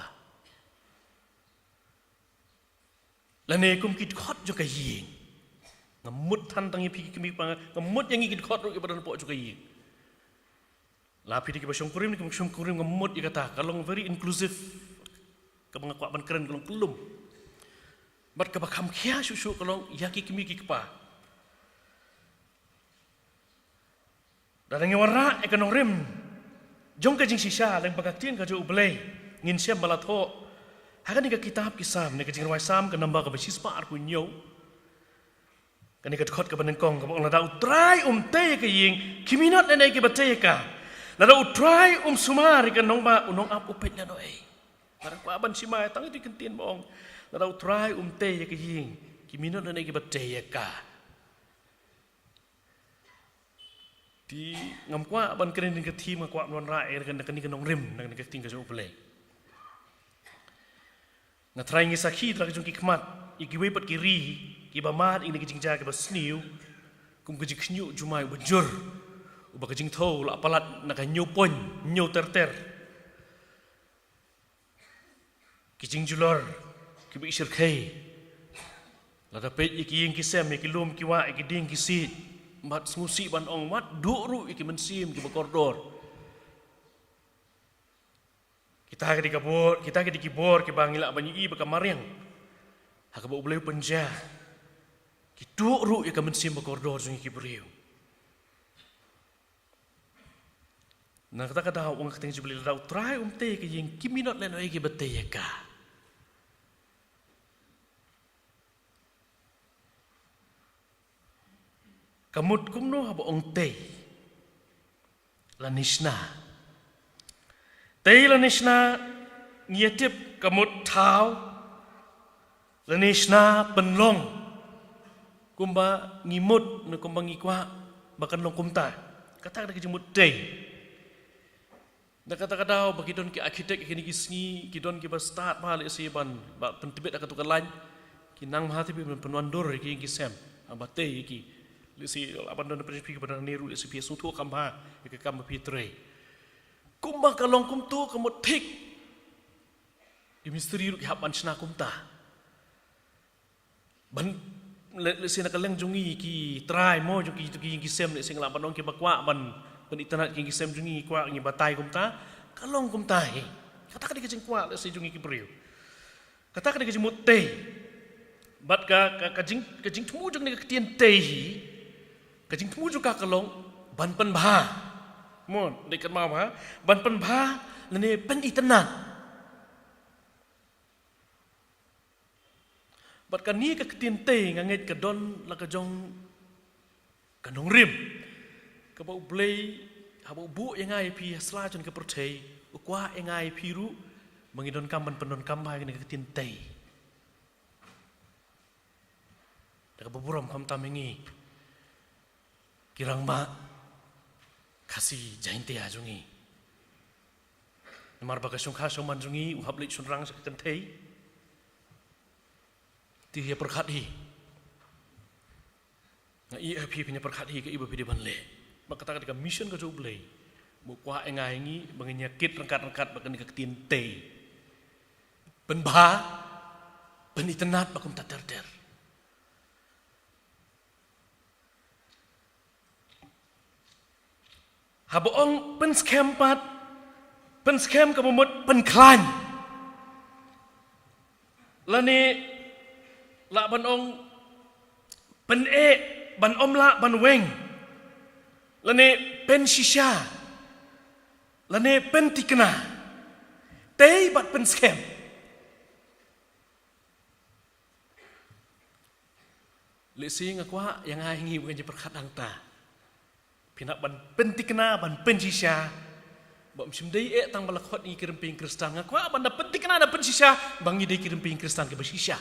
lane kum ki dkhot jong ka ïing. Ngam mut than tang ïa phi ki kmie ki kpa, ngam mut ïa ngi ki dkhot ruh kiba don hapoh jong ka ïing. La phi dei kiba shongkurim, kiba shongkurim, ngam mut ïa kata, ka long very inclusive. Kaba nga kwah ban kren ka long kyllum. Bad kaba kham khia shuh shuh ka long ïa ki kmie ki kpa. Lada ngi wanrah ïa ka nongrim jong ka jingshisha lyngba ka ktien ka jong U Blei, ngin shem ba la thoh ha kane ka kitab ki Salm, ne ka Jingrwai Salm ka number kaba shispah arphew hynñiew, kane ka dkhot kaba nyngkong kaba ong, lada U Trai um tei ïa ka ïing, ki minot lane kiba tei ïa ka. Lada U Trai um sumar ïa ka nongbah, u nongap u peit lehnohei. Nga kwah ban shim ïa tang ïa ka ktien ba ong, lada U Trai um tei ïa ka ïing, ki minot lane kiba tei ïa ka. Te ngam kwah ban kren ïa ka theme, nga kwah ban wanrah ïa kane ka nongrim na kane ka ktien ka jong U Blei. Nga trai ngi sakhi trai ka jong ki khmat, ïa kiwei pat ki ri kiba mad ïa kane ka jingjia kaba sniew, kum ka jingkhynñiuh jumai uba jur, uba ka jingthew la palat na ka hynñiew point, hynñiew ter ter. Ki jingjulor kiba i shyrkhei. Lada peit ïa ki ïing ki sem, ïa ki lum ki wah, ïa ki dieng ki siej, bad sngewsih ban ong, wat duh ruh ïa ki mynsiem kiba kordor. Kita ki dei ka bor, kita ki dei ki bor kiba ngi lah ban ïohi ba ka mariang ha kaba U Blei u pynjia. Ki duh ruh ïa ka mynsiem ba kordor jong ngi ki briew. Na kata ka daw, ong ka ktien jong U Blei, lada U Trai um tei ïa ka ïing, ki minot lehnohei kiba tei ïa ka. Ka mut kumno haba ong tei lane shna? Tei lane shna, ngi ïa tip ka mut thaw, lane shna pynlong kumba ngi mut ne kumba ngi kwah ba kan long kumta. Kata ka dei ka jingmut tei. Na kata ka daw ba ki don ki architect kine ki sngi, ki don kiba stad bha lehse ban, ba pyntbit ha kato ka lain, ki nang bha tbit ban pynwandur ïa ki ïing ki sem, ha ba tei ïa ki. Lehse lah ban don phi kiba don hangne ruh, lehse phi sngewthuh kham bha ïa ka kam ba phi trei. Kumba ka long kumto ka mut thik, ki mistri ruh ki hap ban shna kumta. Ban, le-, lehse na ka liang jong ngi ki trai mo, jong ki, ki ïing ki sem, lehse ngi lah ban ong kiba kwah ban pynitynnad ki ïing ki sem jong ngi, kwah ngi batai kumta, ka long kumta hi. Kata ka dei ka jingkwah lehse jong ngi ki briew. Kata ka dei ka jingmut tei. Bad ka, ka, ka jing, ka jingthmu jong kane ka ktien tei hi, ka jingthmu jong ka ka long ban pynbha. Mo, dei kynmaw bha, ban pynbha lane pynitynnad. Bad kane ka ktien tei nga ngeit ka don la ka jong ka nongrim kaba U Blei haba u buh ïa nga ïa phi ha sla jong ka pyrthei, u kwah ïa nga ïa phi ruh ba ngi donkam ban pyndonkam bha ïa kane ka ktien tei. Da kaba burom khamtam ïa ngi Ki rangbah Khasi Jaintia jong ngi. Namar ba ka shongkha shongman jong ngi u hap leit shynrang sha ka kynthei. Te ïa pyrkhat hi. Nga ïa phi phin ïa pyrkhat hi kaei ba phi dei ban leh. Ba kata ka dei ka mission ka jong U Blei. Ba u kwah ïa nga ïa ngi ba ngin ïa kit ryngkat ryngkat bad kane ka ktien tei. Pynbha, pynitynnad bad kumta ter ter. Haba ong pynskhem pat, pynskhem ka mut pynkhlaiñ. Lane lah ban ong pyneh, ban ym lah ban weng. Lane pynshisha. Lane pynthikna. Tei bad pynskhem. Lehse nga kwah ïa nga ïa ngi ba ngin ïa pyrkhat hangta. Phin hap ban pynthikna, ban pynshisha. Ba ym shym dei eh tang ba la khot ngi ki rympei Khristan. Nga kwah ban da pynthikna, da pynshisha ba ngi dei ki rympei Khristan kiba shisha.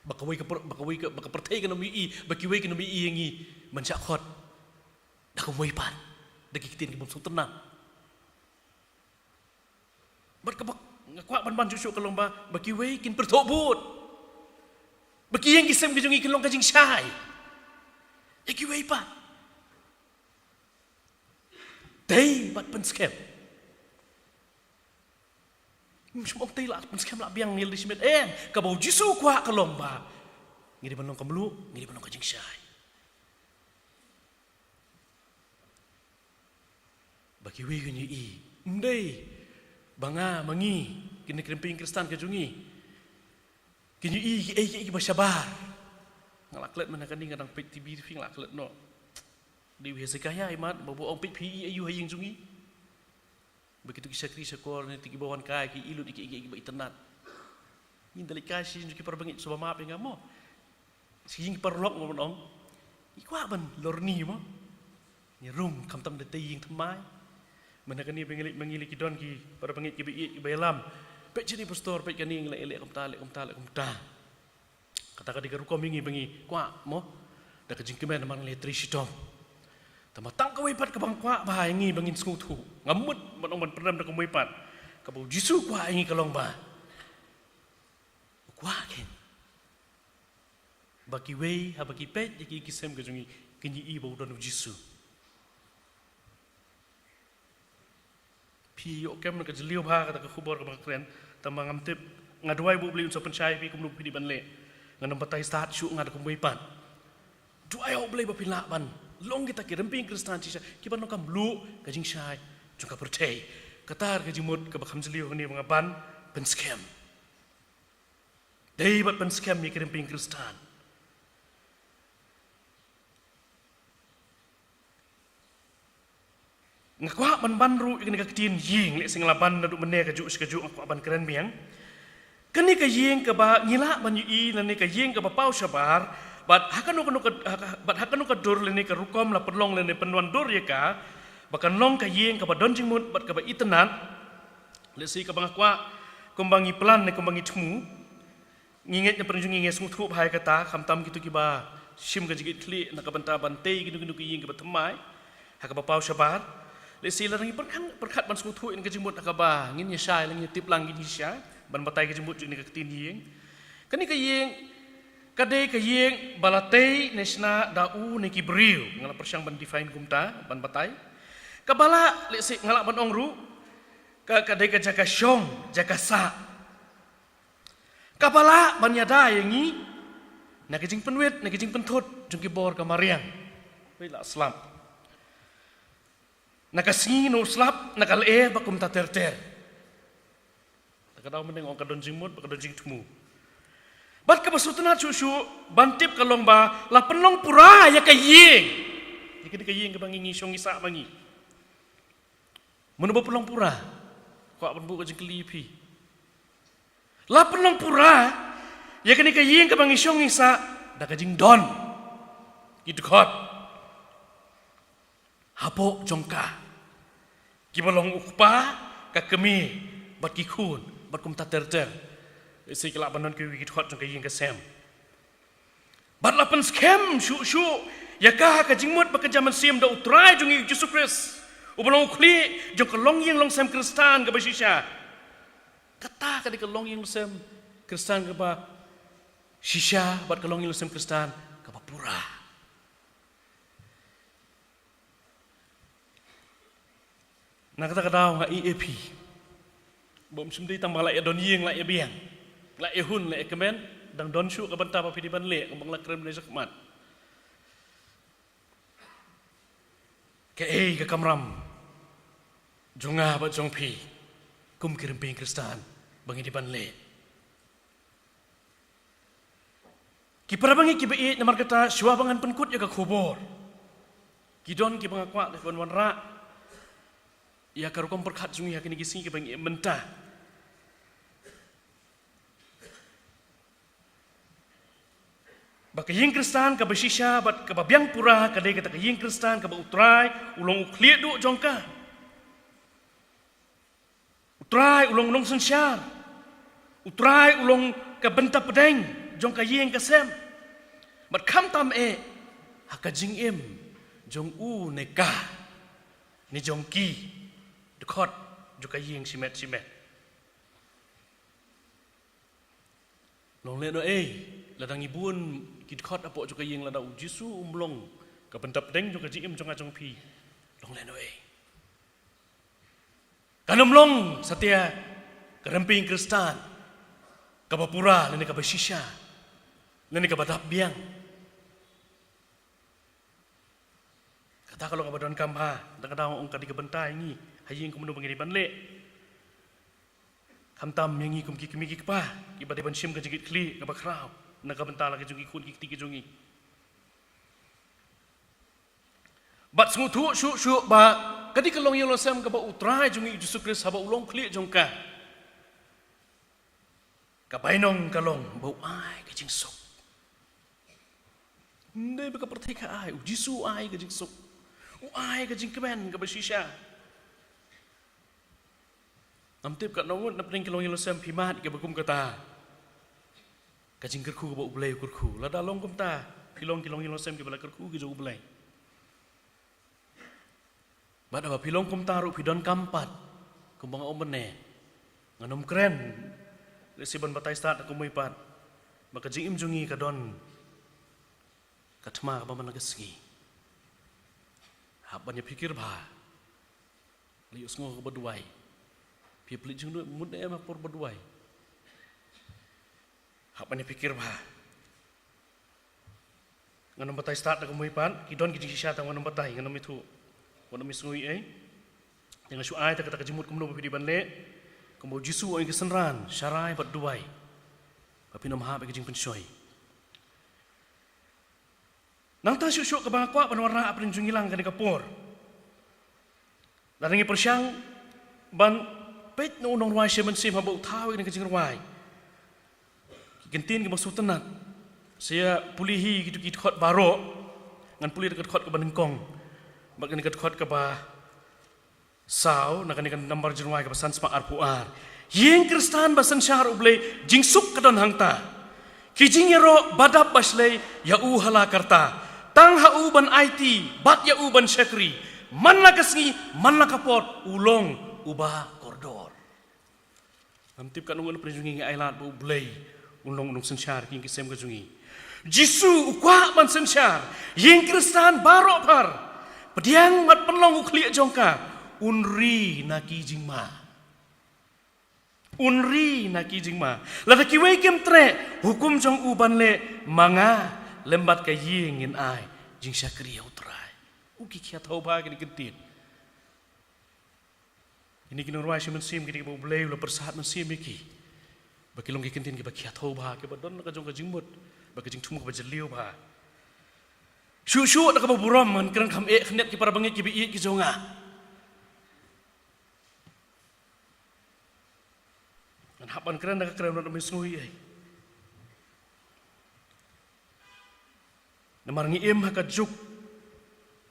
Ba kawei ka pyrthei, ba kawei ka, ba ka pyrthei kan ym ïohi, ba kiwei kan ym ïohi ïa ngi ban shah khot da kumwei pat, da ki ktien ki bym sngewtynnad. Bad kaba nga kwah ban ban shuh shuh ka long ba, ba kiwei kin pyrthuh bud. Ba ki ïing ki sem ki jong ngi kin long ka jingshai ïa kiwei pat. Tei bad pynskhem. Ym shym ong tei la pynskhem la biang ngi la dei shimet, em, kaba U Jisu u kwah ka long ba ngi dei ban long ka mluh, ngi dei ban long ka jingshai. Ba kiwei kin ïohi, ym dei ba nga ma ngi, kine ki rympei Khristan ki jong ngi, kin ïohi kiei kiei kiba shabar. Nga la klet mynta kane nga dang peit T V phi, nga la klet noh. Dei u Hezekiah i mat ba u ong peit phi ïa u ha ïing jong ngi. Ba kito ki shakri shakor ne kito kiba wan kai ki ïohi lut ïa kiei kiei kiba itynnad. Ngin da leit kai sha ïing jong ki parabangeit, sngewbha map ïa nga mo. Sha ïing ki paralok mo ban ong. Ngi kwah ban lorni mo. Ngi rung khamtam da tei ïing thymmai. Mynta kane ba ngi leit, ba ngi leit ki don ki parabangeit kiba ïeit kiba ïalam. Peit shane pastor, peit kane, ngi leh, leh kumta, leh kumta, leh kumta. Kata ka dei ka rukom ïa ngi ba ngi kwah mo. Da ka jingkmen namar ngi leh trei shitom. Tangba tang kawei pat kaba nga kwah ba ïa ngi ba ngin sngewthuh. Nga mut ban ong ban pynrem da kumwei pat. Kaba U Jisu u kwah ïa ngi ka long ba, u kwah kein ba kiwei haba ki peit ïa ki ïing ki sem ki jong ngi, kin ïohi ba u don U Jisu. Phi ïoh kem na ka jylliew bha kata ka khubor kaba nga kren, tangba ngam tip, nga duwai ba U Blei un sa pynshai ïa phi kumno ba phi dei ban leh. Ngan ym batai stad shuh nga da kumwei pat. Duwai ïa U Blei ba phin lah ban long kita ki rympei Khristan shisha kiban long ka mluh, ka jingshai jong ka pyrthei. Kata ka jingmut kaba kham jylliew hangne ba nga ban pynskhem. Dei bad pynskhem ïa ki rympei Khristan. Nga kwah ban ban ruh ïa kane ka ktien ïing, lehse nga la ban naduh mynne kajuh shi kajuh, nga kwah ban kren biang. Kane ka ïing kaba ngi lah ban ïohi, lane ka ïing kaba paw shabar, bad ha kano kano ka, ha ka, bad ha kano ka dur lane ka rukom la pynlong lane pynwandur ïa ka ba kan long ka ïing kaba don jingmut bad kaba itynnad. Lehse kaba nga kwah kumba ngi plan ne kumba ngi thmu. Ngi ngeit na pyrshang ngi ngi sngewthuh bha ïa kata, khamtam kito kiba shim ka jingkitkhlieh na ka bynta ban tei kino kino ki ïing kiba thymmai ha kaba paw shabar. Lehse lada ngi pyrkhat, pyrkhat ban sngewthuh ïa ka jingmut ha kaba ngin ïa shai, la ngin ïa tip lang, ngin ïa shai ban batai ka jingmut jong kane ka ktien ïing. Kane ka ïing ka dei ka ïing ba la tei ne shna da u ne ki briew. Nga la pyrshang ban define kumta, ban batai. Kaba la, lehse nga lah ban ong ruh, ka, ka dei ka jaka shong, jaka sah. Kaba lah ban ïada ïa ngi na ka jingpynwit, na ka jingpynthut jong ki bor ka mariang. Wei la slap. Na ka sngi na u slap, na ka lyer bad kumta ter ter. Na ka daw mynne nga ong ka don jingmut bad ka don jingthmu. Bad kaba sngewtynnad shuh shuh ban tip ka long ba la pynlong pura ïa ka ïing. Ïa kane ka ïing kaba ngi, ngi shong ngi sah ma ngi. Mano ba pynlong pura? Kwah ban buh ka jingkylli ïa phi. La pynlong pura ïa kane ka ïing kaba ngi shong ngi sah da ka jingdon ki dkhot hapoh jong ka, kiba long u kpa, ka kmie bad ki khun bad kumta ter ter. Lehse ki lah ban don kiwei ki dkhot jong ka ïing ka sem. Bad la pynskhem shuh shuh Ïa ka ha ka jingmut ba ka jam mynsiem da U Trai jong ngi U Jisu Khrist, uba long u khlieh jong ka longïing longsem Khristan kaba shisha. Kata ka dei ka longïing longsem Khristan kaba shisha bad ka longïing longsem Khristan kaba pura. Na kata ka daw nga ïa phi, bym shym dei tang ba la ïa don ïing, la ïa biang, la ïa hun, la ïa kmen, dang don shuh ka bynta ba phi dei ban leh, kumba nga la kren mynne shakhmat. Kaei ka kamram jong nga bad jong phi kum ki rympei Khristan ba ngi dei ban leh? Ki para bangeit kiba ïeit, namar kata shuwa ba ngan pynkut ïa ka khubor, ki don kiba nga kwah ban wanrah ïa ka rukom pyrkhat jong ngi ha kine ki sngi kiba ngi im mynta. Ba ka ïing Khristan kaba shisha bad kaba biang pura ka dei kata ka ïing Khristan kaba U Trai u long u khlieh duh jong ka. U Trai u long nongsynshar. U Trai u long ka bynta pdeng jong ka ïing ka sem. Bad khamtam eh ha ka jingim jong u ne ka, ne jong ki dkhot jong ka ïing shimet shimet. Long lehnohei lada ngi bun ki dkhot hapoh jong ka ïing, lada U Jisu um long ka bynta pdeng jong ka jingim jong nga jong phi, long lehnohei. Kan ym long satia ka rympei Khristan kaba pura lane kaba shisha lane kaba dap biang. Kata ka long kaba donkam bha, da ka daw ong ka dei ka bynta ïa ngi ha ïing kumno ba ngi dei ban leh. Khamtam ïa ngi kum ki kmie ki kpa kiba dei ban shim ka jingkitkhlieh kaba khraw na ka bynta la ka jong ki khun ki kti ki jong ngi. Bad sngewthuh shuh shuh ba ka dei ka longïing longsem kaba U Trai jong ngi U Jisu Khrist haba u long u khlieh jong ka, ka bainong ka long ba u ai ka jingsuk. Ym dei ba ka pyrthei ka ai, U Jisu u ai ka jingsuk, u ai ka jingkmen kaba shisha. Ngam tip katno ngut na pdeng ki longïing longsem phi mad kiba kum kata. Ka jingkyrkhu kaba U Blei u kyrkhu. Lada long kumta, phi long ki longïing longsem kiba la kyrkhu ki jong U Blei. Bad haba phi long kumta ruh phi donkam pat, kumba nga ong mynne, ngan ym kren lehse ban batai stad da kumwei pat ba ka jingim jong ngi ka don ka thma kaba man la ka sngi. Hap ban ïa phikir bha. La ïohsngew kaba duwai. Phi plie jingmut ne em ha por ba duwai? Hap ban ïa phikir bha. Ngan ym batai stad da kumwei pat, ki don ki jingshisha, tang ngan ym batai, ngan ym ïathuh, ngan ym ïasngew ei ei. Te nga shu ai ta kata ka jingmut kumno ba phi dei ban leh. Kumba U Jisu u ong ïa ki synran, sharai bad duwai, ba phin ym hap ïa ka jingpynshoi. Nangta shuh shuh kaba nga kwah ban wanrah ha pdeng jong ngi lang kane ka por, lada ngi pyrshang ban peit na u nongrwai shimet shimet haba u thaw ïa kane ka jingrwai, ki kyntien kiba sngewtynnat. Sa ïa pule hi kito ki dkhot baroh. Ngan pule da ka dkhot kaba nyngkong bad kane ka dkhot kaba saw, na kane ka nambar jingrwai kaba san spah arphew ar. Ïing Khristan ba synshar U Blei, jingsuk ka don hangta. Ki jingïaroh ba dap ba shlei ïa u ha la karta. Tang ha u ban aiti bad ïa u ban shakri. Man la ka sngi, man la ka por, u long uba kordor. Ngam tip katno ngut na pdeng jong ngi ngi ailad ba U Blei un long u nongsynshar ki ïing ki sem ka jong ngi. Jisu u kwah ban synshar ïing Khristan baroh phar. Pdiang bad pynlong u khlieh jong ka, un ri na ki jingma. Un ri na ki jingma. Lada kiwei kim treh, hukum jong u ban leh, ma nga lem bad ka ïing ngin ai jingshakri ïa U Trai. U ki khia thew bha kine ki kyntien. Kine ki nongrwai shimet shimet, kine kiba U Blei u la pyrsad mynsiem ïa ki, ba ki long ki kyntien kiba khia thew bha, kiba don la ka jong ka jingmut bad ka jingthmu kaba jylliew bha. Shuh shuh da kaba burom ngan kren kham eh khyndiat, ki para bangeit kiba ïeit ki jong nga. Ngan hap ban kren da ka kren, ngan ym ïasngew ei ei. Namar ngi im ha ka juk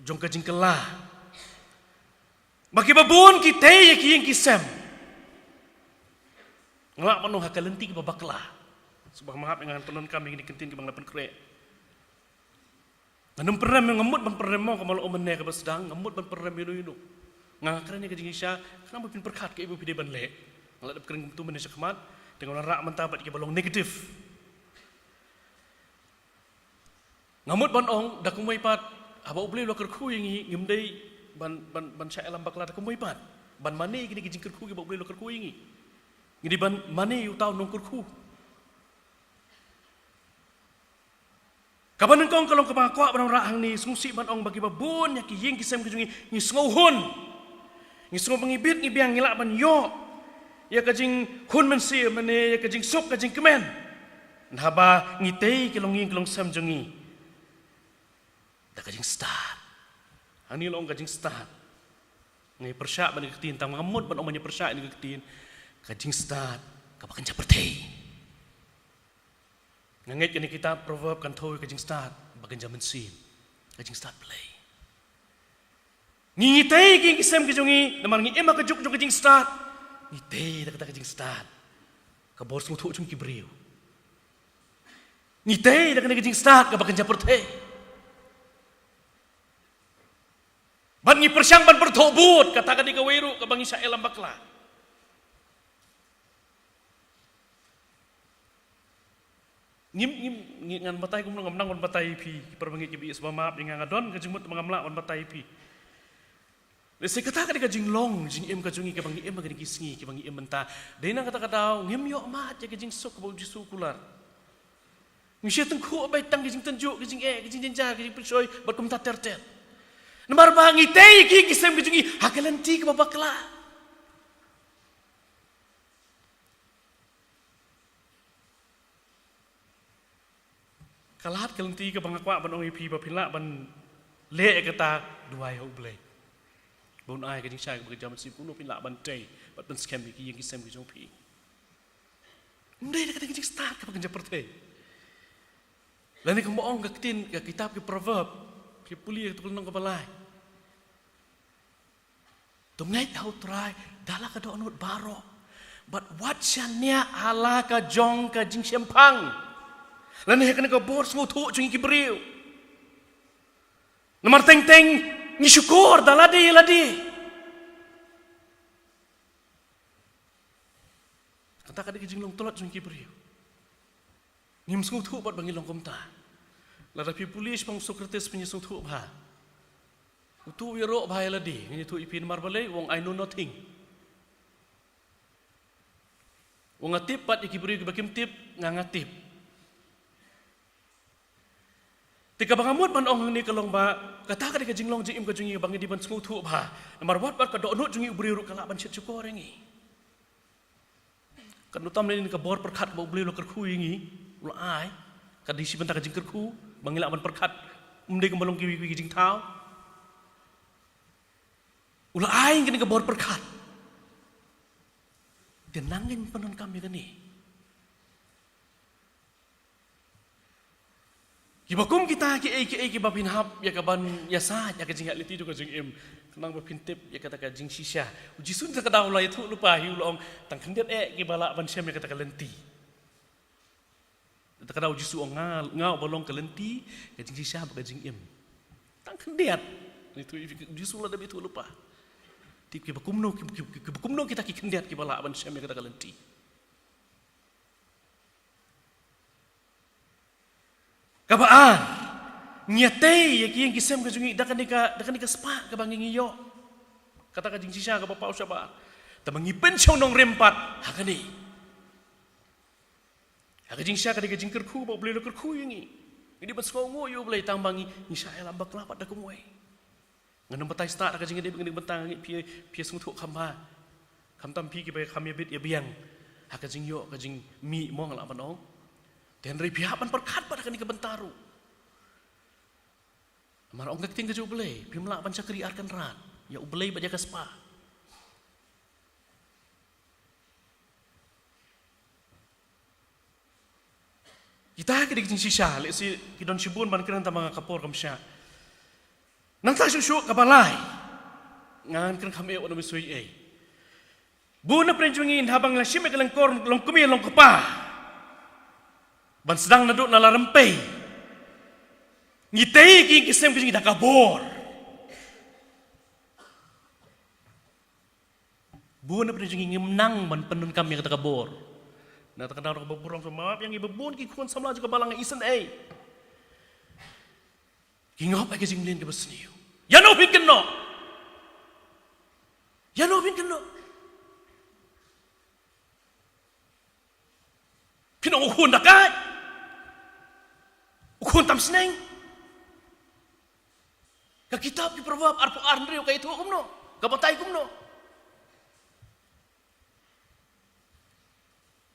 jong ka jingkylla, ba kiba bun ki tei ïa ki ïing ki sem. Nga lah ban ong ha ka lynti kaba bakla. Sngewbha map ïa nga, ngan pyndonkam ïa kine ki kyntien kiba nga la pynkhreh. Nga nym pynrem, nga mut ban pynrem mo, ka ma la ong mynne kaba sdang, nga mut ban pynrem ïa no ïa no. Nga kren ïa ka jingshisha, khnang ba phin pyrkhat kaei ba phi dei ban leh. Nga la dep kren kumto mynne shakhmat, te nga la rah mynta bad kiba long negative. Nga mut ban ong, da kumwei pat, haba U Blei u la kyrkhu ïa ngi, ngim dei ban, ban, ban shah ïalam bakla da kumwei pat. Ban mane ïa kine ki jingkyrkhu kiba U Blei u la kyrkhu ïa ngi. Ngi dei ban mane ïa uta u nongkyrkhu. Kaba nyngkong ka long kaba nga kwah ban rah hangne, sngewsih ban ong ba kiba bun ïa ki ïing ki sem ki jong ngi, ngi sngewhun. Ngi sngew ba ngi bit ngi biang, ngi lah ban ïoh ïa ka jinghun mynsiem, mane ïa ka jingsuk, ka jingkmen. Naba ngi tei ki longïing ki longsem jong ngi da ka jingstad. Hangne la ong ka jingstad. Nga pyrshah ban ïa ka ktien, tang nga mut ban ong ban ïa pyrshah ïa ka ktien. Ka jingstad kaba kynja pyrthei. Nga ngeit kane ka kitab Proverb kan thew ïa ka jingstad ba kynja mynsiem, ka jingstad Blei. Ngi, ngi tei ki ïing ki sem ki jong ngi, namar ngi im ha ka juk jong ka jingstad. Ngi tei da kata ka jingstad ka bor sngewthuh jong ki briew. Ngi tei da kane ka jingstad kaba kynja pyrthei. Bad ngi pyrshang ban pyrthuh bud, kata ka dei kawei ruh kaba ngi shah ïalam bakla. Ngim, ngim, ngi, ngan batai kumno, ngam nang ban batai ïa phi, ki para bangeit kiba ïeit, sngewbha map ïa nga, nga don ka jingmut ba ngam lah ban batai ïa phi. Lehse kata ka dei ka jinglong jingim ka jong ngi kaba ngi im ha kine ki sngi kiba ngi im mynta. Dei na kata ka daw ngim ïoh mad ïa ka jingsuk kaba U Jisu u kular. Ngi shu tyngkhuh beit tang ka jingtynjuh, ka jingeh, ka jingjynjar, ka jingpynshoi bad kumta ter ter. Namar ba ngi tei ïa ki ïing ki sem ka jong ngi ha ka lynti kaba bakla. Ka lad ka lynti kaba nga kwah ban ong ïa phi ba phin lah ban leh ïa kata, duwai ha U Blei ba un ai ka jingshai kaba kynja mynsiem, kumno phin lah ban tei bad pynskhem ïa ki ïing ki sem ki jong phi. Ym dei da kata ka jingstad kaba kynja pyrthei. Lane kumba ong ka ktien ka kitab ki Proverb, phi pule ïa ka lynnong kaba lai. To ngeit ha U Trai da la ka dohnud baroh, bad wat shaniah ha la ka jong ka jingshemphang lane ha kane ka bor sngewthuh jong ngi ki briew. Namar teng teng ngi shukor da lade ïa lade. Kata ka dei ka jinglong tlot jong ngi ki briew. Ngim sngewthuh pat ba ngi long kumta. Lada phi pule shaphang u Socrates phin ïa sngewthuh bha. Uto u ïaroh bha ïa lade, ngan ïathuh ïa phi namar balei, u ong, "I know nothing." U ong, "Nga tip pat ïa ki briew kiba kim tip, nga nga tip." Te kaba nga mut ban ong hangne ka long ba kata ka dei ka jinglong jingim ka jong ngi ba ngi dei ban sngewthuh bha. Namar wat wat ka dohnud jong ngi u briew ruh ka lah ban shet shukor ïa ngi. Kan ym tam lei na ka bor pyrkhat kaba U Blei u la kyrkhu ïa ngi, u la ai. Ka dei shi bynta ka jingkyrkhu ba ngi lah ban pyrkhat, ym dei kumba long kiwei kiwei ki jingthaw. U la ai ïa ngi kane ka bor pyrkhat. Te nang ngin pyndonkam ïa kane. Kiba kum kita kiei kiei kiba phin hap ïa ka ban ïasaid ïa ka jingïaid lynti jong ka jingim, khnang ba phin tip ïa kata ka jingshisha. U Jisu na kata ka daw u la ïathuh lypa hi, u la ong, "Tang khyndiat eh kiba lah ban shem ïa kata ka lynti." Na kata ka daw u Jisu u ong, "Nga, nga uba long ka lynti, ka jingshisha bad ka jingim." Tang khyndiat. Ïathuh, u Jisu u la dep ïathuh lypa. Tip kiba kumno, kiba, kiba, kiba kumno kita ki khyndiat kiba lah ban shem ïa kata ka lynti. Kaba ar, ngi ïatei ïa ki ïing ki sem ka jong ngi da kane ka, da kane ka spah kaba ngi, ngi ïoh. Kata ka jingshisha kaba paw shabar. Te ma ngi pynshong nongrim pat ha kane. Ha ka jingshisha ka dei ka jingkyrkhu ba U Blei u la kyrkhu ïa ngi. Ngi dei ban sngewnguh ïa U Blei tang ba ngi, ngi shah ïalam bakla pat da kumwei. Ngan ym batai stad ha ka jingïadei bad kane ka bynta, nga ngeit phi, phi ïa sngewthuh kham bha. Khamtam phi kiba kham ïabit ïabiang ha ka jingïoh ka jingmih mo, nga lah ban ong. Te hynrei phi hap ban pyrkhat pat ha kane ka bynta ruh. Namar ong ka ktien ka jong U Blei, phim lah ban shakri ar kynrad, ïa U Blei bad ïa ka spah. Kita ki dei ki jingshisha, lehse ki don shibun ban kren tangba ka por kam shah. Nangta shuh shuh kaba lai. Ngan kren kham eh wat ym sui ei. Bun na pdeng jong ngi haba ngi la shim ïa ka lyngkor longkmie longkpa ban sdang naduh na la rympei. Ngi tei ki ïing ki sem ki jong ngi da ka bor. Bun na pdeng jong ngi ngim nang ban pyndonkam ïa kata ka bor. Na kata ka daw kaba burom sa map ïa ngi ba bun ki khun samla jong ka balang isynei ki ngop ïa ka jingmlien kaba sniew. Ïa no phin kynnoh? Ïa no phin kynnoh? Phin ong u khun da kai, u khun tam sneng. Ka kitab ki Proverb arphew ar hynriew ka ïathuh kumno, ka batai kumno?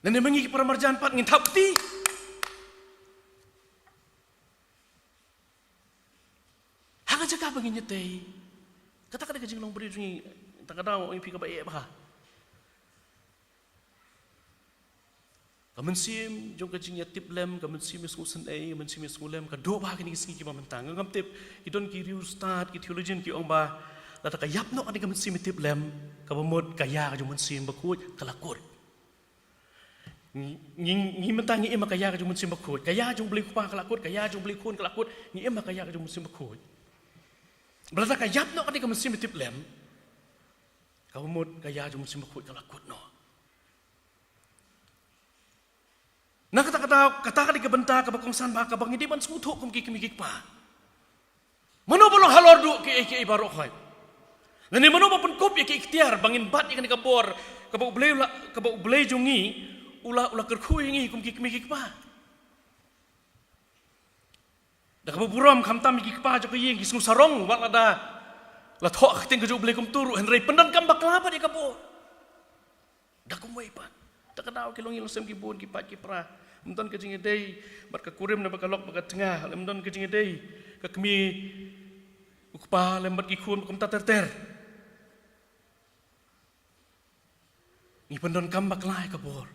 Lane ma ngi ki para marjan pat ngin thap kti ha ka jaka ba ngin ïatei. Kata ka dei ka jinglong briew jong ngi. Ta ka daw ong ïa phi kaba eh bha. Ka mynsiem jong ka jingïatiplem, ka mynsiem ïa sngewsynei, ka mynsiem ïa sngewlem ka doh bha kine ki sngi kiba mynta. Nga ngam tip, ki don ki riewstad, ki theologian ki ong ba lada ka ïap noh kane ka mynsiem ïatiplem, kaba mut ka ïa ka jong u Mynsiem Bakhuid ka la kut. Ngi, ngi, ngi mynta ngi im ha ka ïa ka jong u Mynsiem Bakhuid, ka ïa jong u Blei Kpa ka la kut, ka ïa jong u Blei Khun ka la kut, ngi im ha ka ïa ka jong u Mynsiem Bakhuid. Ba lada ka ïap noh kane ka mynsiem ïatiplem, kaba mut ka ïa jong u Mynsiem Bakhuid ka la kut noh. Na kata ka daw, kata ka dei ka bynta kaba kongsan bha kaba ngi dei ban sngewthuh kum ki kmie ki kpa. Mano ba long halor duh kiei kiei baroh khoit? Lane mano ba pynkup ïa ki ikhtiar ba ngin bat ïa kane ka bor kaba U Blei u la, kaba U Blei jong ngi u la, u la kyrkhu ïa ngi kum ki kmie ki kpa? Da kaba burom khamtam ïa ki kpa jong ka ïing ki sngewsarong wat lada la thoh ka ktien ka jong U Blei kumta ruh, hynrei pyndonkam bakla bad ïa ka bor. Da kumwei pat, ta ka daw ki longïing longsem ki bun ki paid ki para. Ym don ka jingïadei bad ka kurim ne bad ka lok bad ka tnga, ym don ka jingïadei ka kmie u kpa lem bad ki khun kumta ter ter. Ngi pyndonkam bakla ïa ka bor.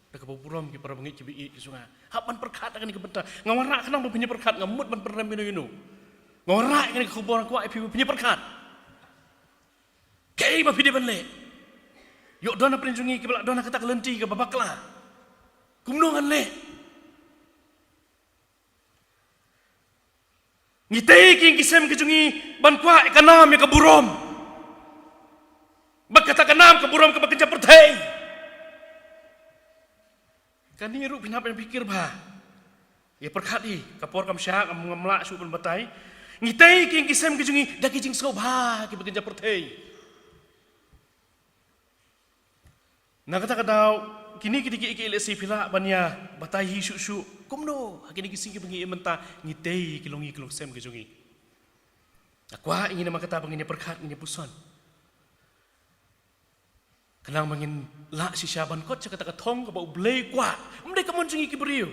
Da kaba burom ki para bangeit kiba ïeit ki jong nga, hap ban pyrkhat ha kane ka bynta. Nga wanrah khnang ba phin ïa pyrkhat, ngam mut ban pynrem ïano ïano. Nga wanrah ïa kane ka khubor, nga kwah ïa phi ba phin ïa pyrkhat. Kaei ba phi dei ban leh? Ïoh don hapdeng jong ngi kiba la don ha kata ka lynti kaba bakla. Kumno ngan leh? Ngi tei ki ïing ki sem ki jong ngi ban kwah ïa ka nam ïa ka burom. Bad kata ka nam ka burom kaba kynja pyrthei. Kane ruh phin hap ban pyrkhat bha. Ïa pyrkhat hi, ka por kam shah, ngam, ngam lah shuh ban batai. Ngi tei ki ïing ki sem ki jong ngi da ki jingsngewbha kiba kynja pyrthei. Na kata ka daw, kine ki dei kiei kiei lehse phi lah ban ïa batai hi shuh shuh. Kumno ha kine ki sngi kiba ngi im mynta ngi tei ki longïing ki longsem ki jong ngi? Nga kwah ïa ngi namar kata ba ngin ïa pyrkhat, ngin ïa puson. Khnang ba ngin lah shisha ban kot sha kata ka thong kaba U Blei u kwah. Ym dei ka mon jong ngi ki briew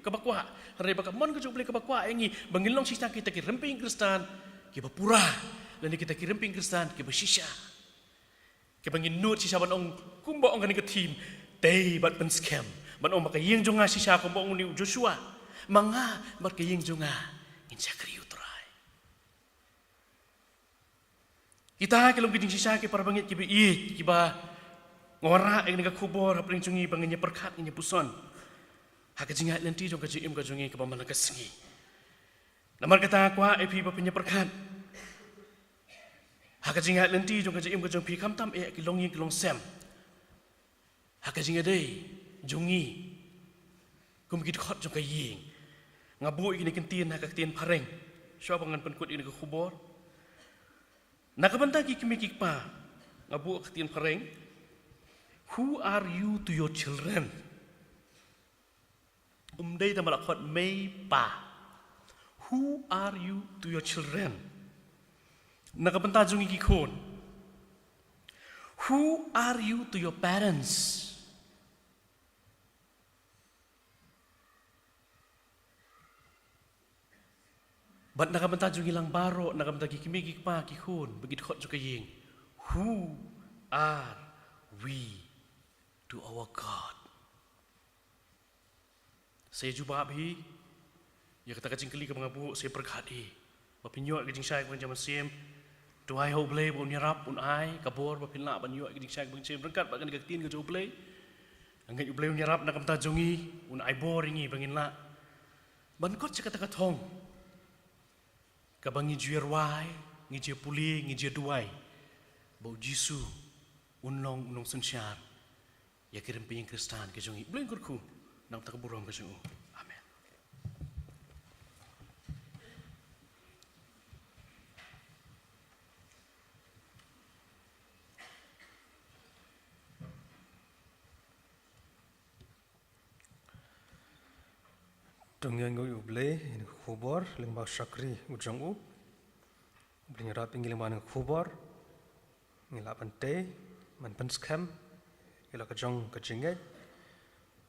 kaba kwah, hynrei ba ka mon ka jong U Blei kaba kwah ïa ngi ba ngin long shisha kita ki rympei Khristan kiba pura, lane kita ki rympei Khristan kiba shisha. Kiba ngin nud shisha ban ong kumba ong kane ka theme, tei bad pynskhem. Ban ong ba ka ïing jong nga shisha kumba ong une u Joshua, ma nga bad ka ïing jong nga ngin shakri ïa U Trai. Kita ki long ki jingshisha ki para bangeit kiba ïeit kiba nga wanrah ïa kane ka khubor hapdeng jong ngi ba ngin ïa pyrkhat, ngin ïa puson ha ka jingïaid lynti jong ka jingim ka jong ngi kaba man la ka sngi. Namar kata kwah ïa phi ba phin ïa pyrkhat ha ka jingïaid lynti jong ka jingim ka jong phi, khamtam eh ki longïing ki longsem. Ha ka jingïadei jong ngi kum ki dkhot jong ka ïing. Nga buh ïa kine ki ktien ha ka ktien phareng shuwa ba ngan pynkut ïa kane ka khubor. Na ka bynta ki kmie ki kpa, nga buh ha ka ktien phareng: Who are you to your children? Ym dei tang ba la khot mei pa. Who are you to your children? Na ka bynta jong ngi ki khun, who are you to your parents? Bad na ka bynta jong ngi lang baroh, na ka bynta ki kmie ki kpa ki khun bad ki dkhot jong ka ïing, who are we to our God? Sa ïa jubab hi ïa kata ka jingkylli kaba nga buh, sa ïa pyrkhat hi. Ba phin ïoh ïa ka jingshai kaba kynja mynsiem. Duwai ha U Blei ba un ïarap, un ai ka bor ba phin lah ban ïoh ïa ka jingshai kaba kynja mynsiem ryngkat bad kane ka ktien ka jong U Blei. Nga ngeit U Blei un ïarap na ka bynta jong ngi, un ai bor ïa ngi ba ngin lah ban kot sha kata ka thong Kaba ngi ju ïa rwai, ngi ju ïa pule, ngi ju ïa duwai ba U Jisu un long u nongsynshar ïa ki rympei ïing Khristan ki jong ngi. Blei un kyrkhu na ka bynta ka burom ka jong u. Amen. To ngin ïa ïaroh ïa U Blei ïa kane ka khubor lyngba u shakri u jong u. U Blei un ïarap ïa ngi lyngba kane ka khubor. Ngin lah ban tei, ban pynskhem ïa la ka jong ka jingngeit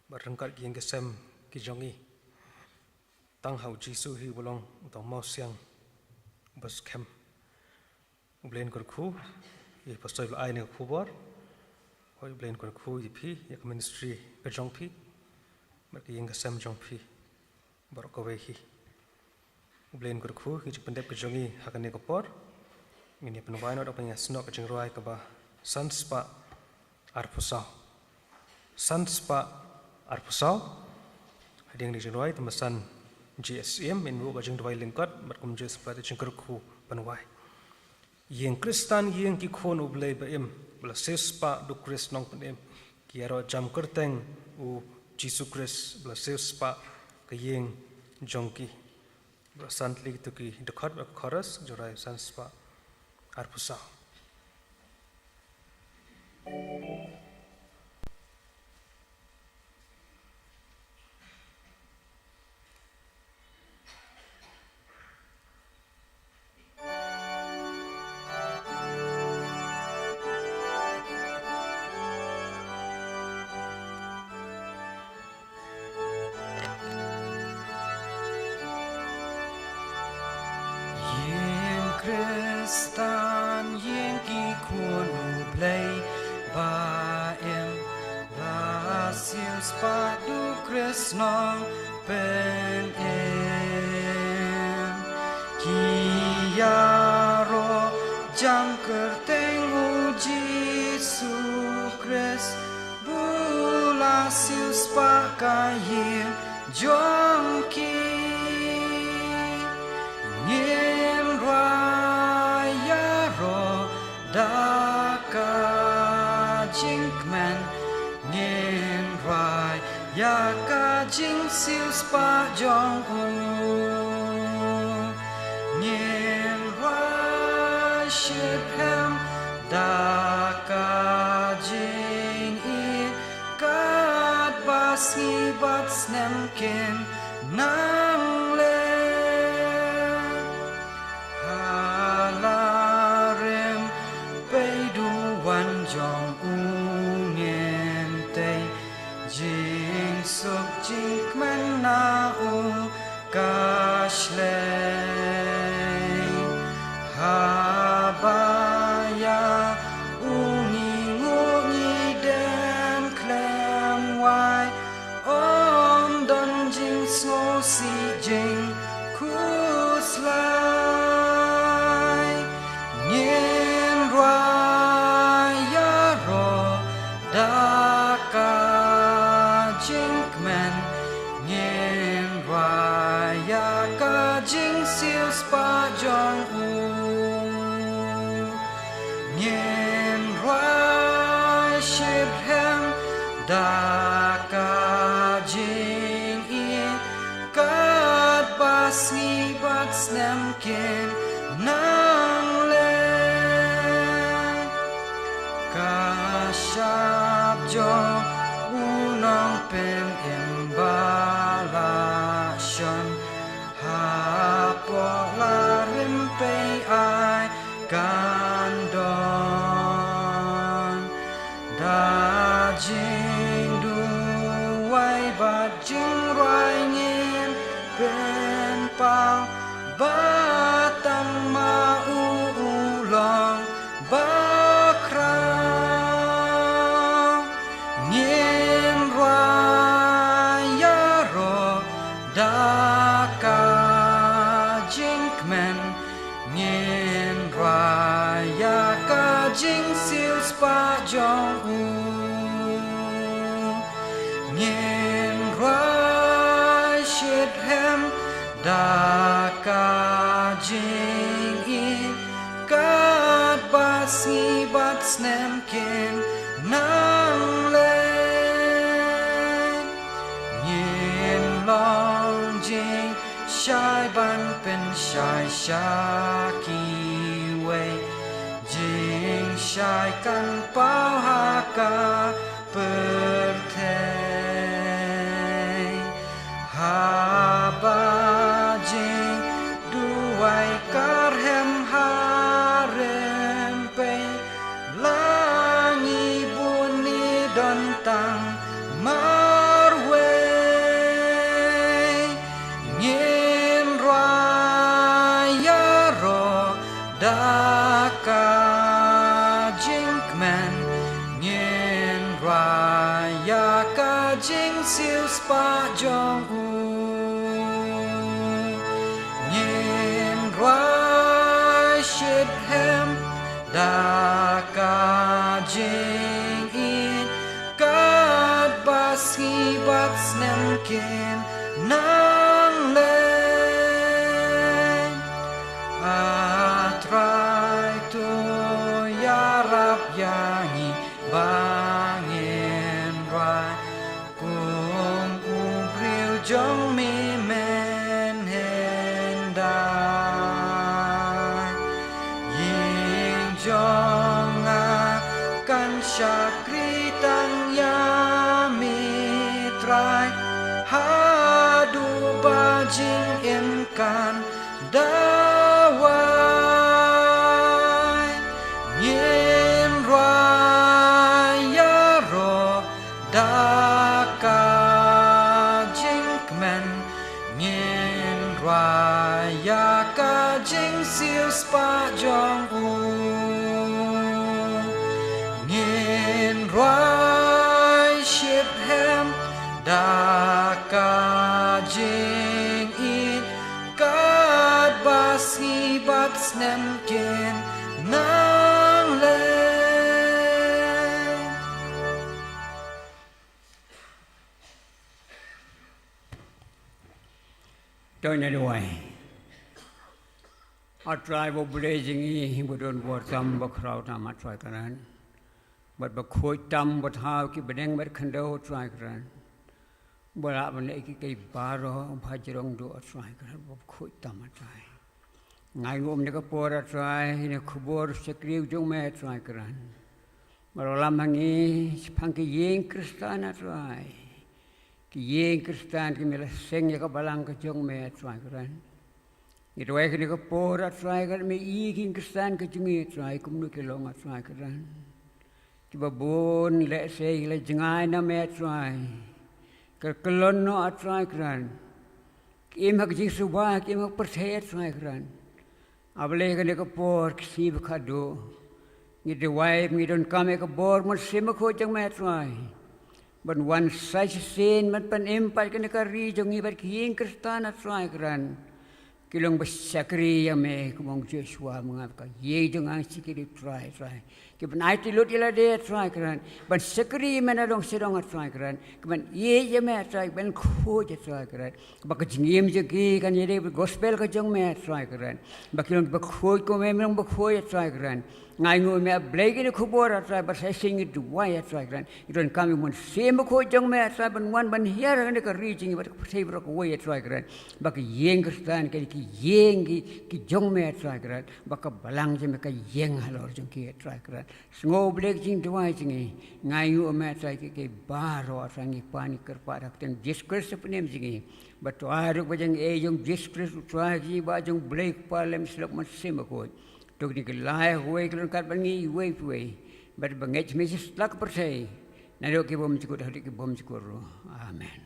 bad ryngkat ki ïing ki sem ki jong ngi. Tang ha U Jisu hi uba long uta u mawsiang uba skhem. U Blei un kyrkhu ïa i pastor ba la ai ïa kane ka khubor. Hooid, U Blei un kyrkhu ïa phi, ïa ka ministry ka jong phi bad ka ïing ka sem jong phi baroh kawei hi. U Blei un kyrkhu ïa ka jingpyndep ka jong ngi ha kane ka por. Ngin ïa pynwai noh da kaba ngi ïasnoh ka jingrwai kaba san spah arphew saw. San spah arphew saw. Hadien ka jingrwai te mynsan J S M, ngin ïa buh ka jingduwai lyngkot bad kumjuh sa pynlait ïa ka jingkyrkhu ban wai. Ïing Khristan, ïing ki khun U Blei ba im, ba la siewspah da U Khrist Nongpynim, ki ïaroh jam kyrteng U Jisu Khrist, ba la siewspah ka ïing jong ki. Baroh san tylli kito ki dkhot bad ka chorus, jingrwai san spah arphew saw. Ïing Khristan, ïing ki khun U Blei ba im, ba siewspah da U Khrist Nongpynim. Ki ïaroh jam kyrteng U Jisu Khrist, ba la siewspah ka ïing jong ki. Ngin rwai ïaroh da ka jingkmen, ngin rwai ïa ka jingsiewspah jong u. Ngin rwai shitrhem da ka jingïeit, katba sngi bad snem kin nang leit. Ha la rympei duwan jong u ngin tei, jingsuk jingkmen na u ka shlei. Haba ïa u ngi nguh ngi dem khlem wai, ym don jingsngewsih jingkhuslai. Ngin rwai ïaroh da ka jingkmen, ngin rwai ïa ka jingsiewspah jong u. Ngin rwai shitrhem da ka jingïeit, katba sngi bad snem kin nang leit. Ka shap jong u Nongpynim ba la shon, hapoh la rympei ai kan don. Da jingduwai bad jingrwai ngin pynpaw ba tang ma u u long bakhraw. Ngin rwai ïaroh da ka jingkmen, ngin rwai ïa ka jingsiewspah jong u. Ngin rwai shitrhem da ka Jingim katba sngi bad snem kin nang leit. Ngin long jingshai ban pynshai sha kiwei. Jingshai kan paw ha ka pyrthei. Haba jingduwai kyrhem ha rympei, la ngi bun ngi don tang marwei. Ngin rwai ïaroh da ka jingkmen, ngin rwai ïa ka jingsiewspah jong u. Ngin rwai shitrhem da ka jingïeit, katba sngi bad snem kin nang leit. A Trai, to ïarap ïa ngi ba ngin rwai kum u briew jong me mynhynda. Ïing jong nga kan shakri tang ïa me Trai, haduh ba jingim kan da wai. Ngin rwai ïaroh da ka jingkmen, ngin rwai ïa ka jingsiewspah jong u. Ngin rwai shitrhem da ka jingïeit, katba sngi bad snem kin nang leit. To ngin ïa duwai. A Trai ba U Blei jong ngi, ba don bor tam, ba khraw tam, A Trai kren. Bad ba khuid tam, ba thaw ki bneng bad khyndew, A Trai kren. Ba lah ban leh ïa kiei kiei baroh ba jrong duh, A Trai kren, ba khuid tam, A Trai. Nga ai nguh ïa kane ka por, A Trai, ïa kane ka khubor shakri jong me, A Trai kren. Ba la lam ha ngi shaphang ki ïing Khristan, A Trai. Ki ïing Khristan ki me la seng ïa ka balang ka jong me, A Trai kren. Ngi duwai kane ka por, A Trai kren, me ïohi ïa ki ïing Khristan ka jong ngi, A Trai, kumno ki long, A Trai kren. Kiba bun lehse ki la jngai na me, A Trai. Ka kyllon noh, A Trai kren. Ki im ha ka jingsuba, ki im ha ka pyrthei, A Trai kren. A Blei, kane ka por, ka sngi ba khatduh, ngi duwai, ngi donkam ïa ka bor Mynsiem Bakhuid jong me, A Trai. Ban wan sa shisien, ban pynim pat kane ka ri jong ngi bad ki ïing Khristan, A Trai kren. Ki long ba shakri ïa me, kumba ong u Joshua, ma nga bad ka ïing jong nga ngin shakri ïa u Trai, Trai. Ki ban aiti lut ïa lade, A Trai kren. Ban shakri ïa me nadong shadong, A Trai kren. Ki ban ïeit ïa me, A Trai, ban khuid, A Trai kren. Ba ka jingim jong ki kan ïadei bad gospel ka jong me, A Trai kren. Ba ki long ba khuid kum me, me long ba khuid, A Trai kren. Nga ai nguh ïa me, A Blei, ïa kane ka khubor, A Trai, ba sa shisien ngi duwai, A Trai kren. Ngi donkam ïa u Mynsiem Bakhuid jong me, A Trai, ban wan ban hiar ha kane ka ri jong ngi bad ka pyrthei baroh kawei, A Trai kren. Ba ki ïing Khristan ki, ki ïing ki, ki jong me, A Trai kren. Ba ka balang jong me ka ïeng halor jong ki, A Trai kren. Sngew, Blei, ka jingduwai jong ngi. Nga ai nguh ïa me, A Trai, ïa kiei kiei baroh, A Trai, ngi pan ngi kyrpad ha ka kyrteng Jisu Khrist u Trai jong ngi. Bad to ai ruh ba jong ngi, eh, jong Jisu Khrist u Trai jong ngi, ba jong Blei Kpa, Lem, Spah Mynsiem Bakhuid. To kin kylla ïa kiwei ki longkat bad ngi iwei pa iwei. Bad ba ngeit ha me shisha ka pyrthei. Naduh ki bym jukut haduh ki bym jukut ruh. Amen.